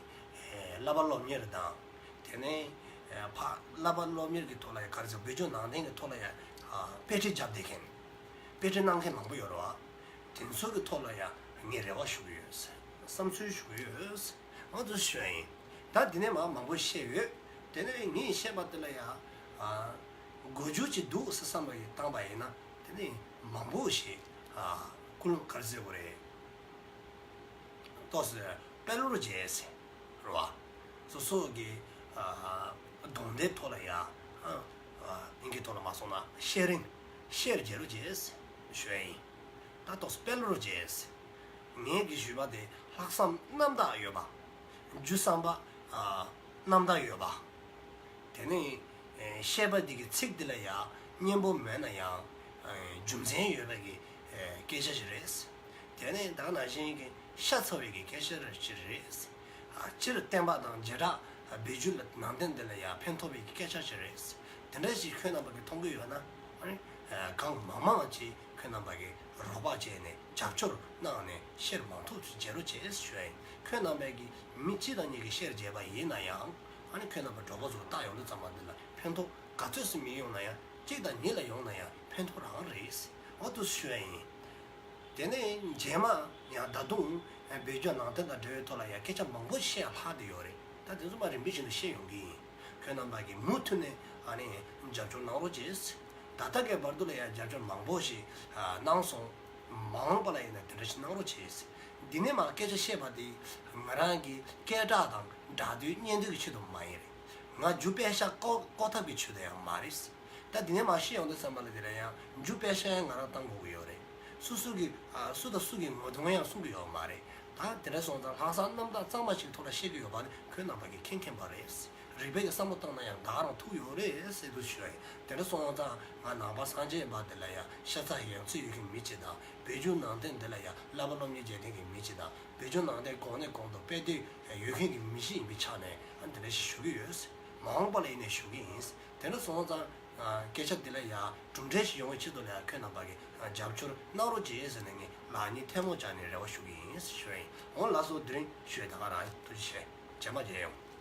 ཨེ། བསླབ་པ་སློབ་གཉེར་དང་། དེ་ནས། ཨེ། ཕ། བསླབ་པ་སློབ་གཉེར་གྱི་ཐོག་ལ་ཡང་ག་རེ་ཟེར། བོད་བརྒྱུད་ནང་བསྟན་གྱི་ཐོག་ལ་ཡང་། ཨ། དཔེ་ཁྲིད་བརྒྱབ་བསྡད་མཁན། དཔེ་ཁྲིད་གནང་མཁན་མང་པོ་ཡོད་རེད་བ། དེ་ཚོ་གི་ཐོག་ལ་ཡང་ངས་རེ་བ་ཞུ་གི་ཡོད། བསམ་ཚུལ་ཞུ་གི་ཡོད། ང་ཚོ་ཞུ་ཡ་ཡིན། ད་འདི་ནས་མ་མང་པོ་བཤད་ཡོད། དེ་ནས་ངས་བཤད་པ་དེ་ལ་ཡང་། ཨ། མགོ་མཇུག་ཅིག་འདུག་ཟེར་བསམ་བློ་ཡིས་བཏང་པ་ཡིན་ན། དེ་ནས་མང་པོ་ཞིག་ཨ། ཀུན་སློང་ག་རེ་ཟེར་དགོས་རེད། ཏོག་ཙམ་དཔེ་ཀློག་བྱས་ཟེར། རེད་བ། སོ་སོ་གི། ཨ། གདོང་དེབ་ཐོག་ལ་ཡ། ཨ། ཨ། དབྱིན་སྐད་ཐོག་ལ་མ་སོང་ན་ཤེར་རིང་། ཤེར་བྱེད་རོགས་བྱས་ཟེར་ཞུ་ཡ་ཡིན། ད་ཏོག་ཙམ་དཔེ་ཀློག་བྱས་ཟེར། ངས་གི་ཞུས་པ་དེ་ལྷག་བསམ་རྣམ་དག་ཡོད་པ། རྒྱུ་བསམ་པ། ཨ། རྣམ་དག་ཡོད་པ། དེ་ནས། ཨེ། བཤད་པ་འདི་གི་ཚིག་འདི་ལ་ཡང་སྙན་པོ་མེད་ན་ཡང་། ཨེ། རྒྱུ་མཚན་ཡོད་པའི་གི། ཨེ། སྐད་ཆ་ཞིག་རེད། དེ་ནས་ད་ག་ནང་བཞིན་གྱི་ཤ་ཚ་བའི་གི་སྐད་ཆ་ཞིག་རེད། ཨ། སྤྱིར་བསྟན་པ་དང་བྱེ་བྲག་བོད་བརྒྱུད་ནང་བསྟན་འདི་ལ་ཡང་ཕན་ཐོགས་པའི་གི་སྐད་ཆ་ཞིག་རེད། དེ་འདྲ་ཞིག་ཁྱོད་རྣམ་པ་གིས་མཐོང་གི་ཡོད་ན། ཨ་ནི། ཨེ། གང་མང་མང་ཅིག་ཁྱོད་རྣམ་པ་གིས་རོགས་པ་བྱས་ནས་རྒྱབ་སྐྱོར་གནང་ནས་ཤེར་མང་ཐུབ་ཅིག་བྱེད་རོགས་བྱས་ཞུ་ཡ་ཡིན། ཁྱོད་རྣམ་པས་གི་མི་གཅིག་དང་གཉིས་ཀྱིས་ཤེར་བྱས་པ་ཡིན་ན་ཡང་། ཨ་ནི་ཁྱོད་རྣམ་པ་གྲོགས་པོ་ཚོ་ལ་བལྟ་ཡོང་དུས་ཙམ་པ་འདི་ལ་ཕན་ཐོགས་ག་ཚོད་ཙམ་མི་ཡོང་ན་ཡང་། གཅིག་དང་གཉིས་ལ་ཡོང་ན་ཡང་ཕན་ཐོགས་རང་རེད། འོ་དེ་ཞུ་ཡ་ཡིན། དེ་ནས་རྗེས་མ་ཡང་ད་དུང་བོད་བརྒྱུད་ནང་བསྟན་དང་འབྲེལ་བའི་ཐོག་ལ་ཡང་སྐད་ཆ་མང་པོ་བཤད་ཡ་ལྷག་བསྡད་ཡོད་རེད། ད་དེ་ཚོ་མ་རིམ་པ་བཞིན་དུ་བཤད་ཡོང་གི་ཡིན། ཁྱོད་རྣམ་པ་གིས་མུ་མཐུད་ནས་ཨ་ནི་རྒྱབ་སྐྱོར་གནང་རོགས་བྱས། ད་ལྟ་གི་བར་དུ་ལ་ཡང་རྒྱབ་སྐྱོར་མང་པོ་ཞིག་ཨ། གནང་སོང་། མ་འོངས་པ་ལ་ཡིན་ན་དེ་འདྲ་ཞིག་གནང་རོགས་བྱས། འདི་ནས་མར་སྐད་ཆ་བཤད་པ་དེ་ང་རང་གི་སྐད་གྲགས་དང་སྒྲ་སྡུད་སྙན་སྡུད་ཀྱི་ཆེད་དུ་མ་ཡིན་རེད། ང་རྒྱུ་དཔེ་ཤག་བཀོག་བཀོག་ཐབས་ཀྱི་ཆེད་དུ་ཡང་མ་རེད། ད་འདི་ནས་མར་བཤད་ཡོང་དུས་ཙམ་པ་ལ་དེ་ལ་ཡང་རྒྱུ་དཔེ་ཤག་ཡང་ང་རང་བཏང་དགོས་ཀྱི་ཡོད་རེད། སུ་སུ་གི་ཨ། སུ་དང་སུ་གི་ངོ་གདོང་ཡང་གསུང་གི་ཡོད་མ་རེད། ད་དེ་འདྲ་སོང་ཙང་ལྷག་བསམ་རྣམ་དག་གཙང་མ་ཞིག་ཐོག་ལ་བཤད་ཀྱི་ཡོད་པ་ནི་ཁྱོད་རྣམ་པ་གིས་མཁྱེན་མཁྱེན་པ་རེད། རིག་པའི་བསམ་བློ་བཏང་ན་ཡང་ད་ག་རང་ཐུག་ཡོད་རེད་ཟེར་དུ་ཞུ་ཡ་ཡིན། དེ་འདྲ་སོང་ཙང་ང་ནང་པ་སངས་རྒྱས་པ་འདི་ལ་ཡང་ཤ་ཚ་ཡང་ཚུལ་ཡོད་མཁན་མི་གཅིག་དང་། བོད་བརྒྱུད་ནང་བསྟན་འདི་ལ་ཡང་བསླབ་པ་སློབ་གཉེར་བྱེད་མཁན་གྱི་མི་གཅིག་དང་། བོད་བརྒྱུད་ནང་བསྟན་གོང་ནས་གོང་དུ་སྤེལ་འདོད་ཡོད་མཁན་གྱི་མི་ཞིག་ཡིན་པའི་ཆ་ནས་ཨ། འདི་འདྲ་ཞིག་ཞུ་གི་ཡོད། མ་འོངས་པ་ལ་ཡིན་ནའི་ཞུ་གི་ཡིན། དེ་འདྲ་སོང་ཙང་ཨ། སྐད་ཆ་འདི་ལ་ཡང་གྲུབ་འབྲས་ཤིག་ཡོང་བའི་ཆེད་དུ་ལ་ཡང་ཁྱོད་རྣམ་པ་གིས་ཨ། རྒྱབ་སྐྱོར་གནང་རོགས་བྱེད་ཟེར་ནས་ངས་ལག་གཉིས་ཐལ་མོ་སྦྱར་ནས་རེ་བ་ཞུ་གི་ཡིན་ཞུ་ཡ་ཡིན། འོང་ལགས་སོ། དེ་རིང་ཞུ་ཡ་ད་ག་རང་ཡིན། ཐུགས་རྗེ་ཆེ། རྗེས་མ་མཇལ་ཡོང་།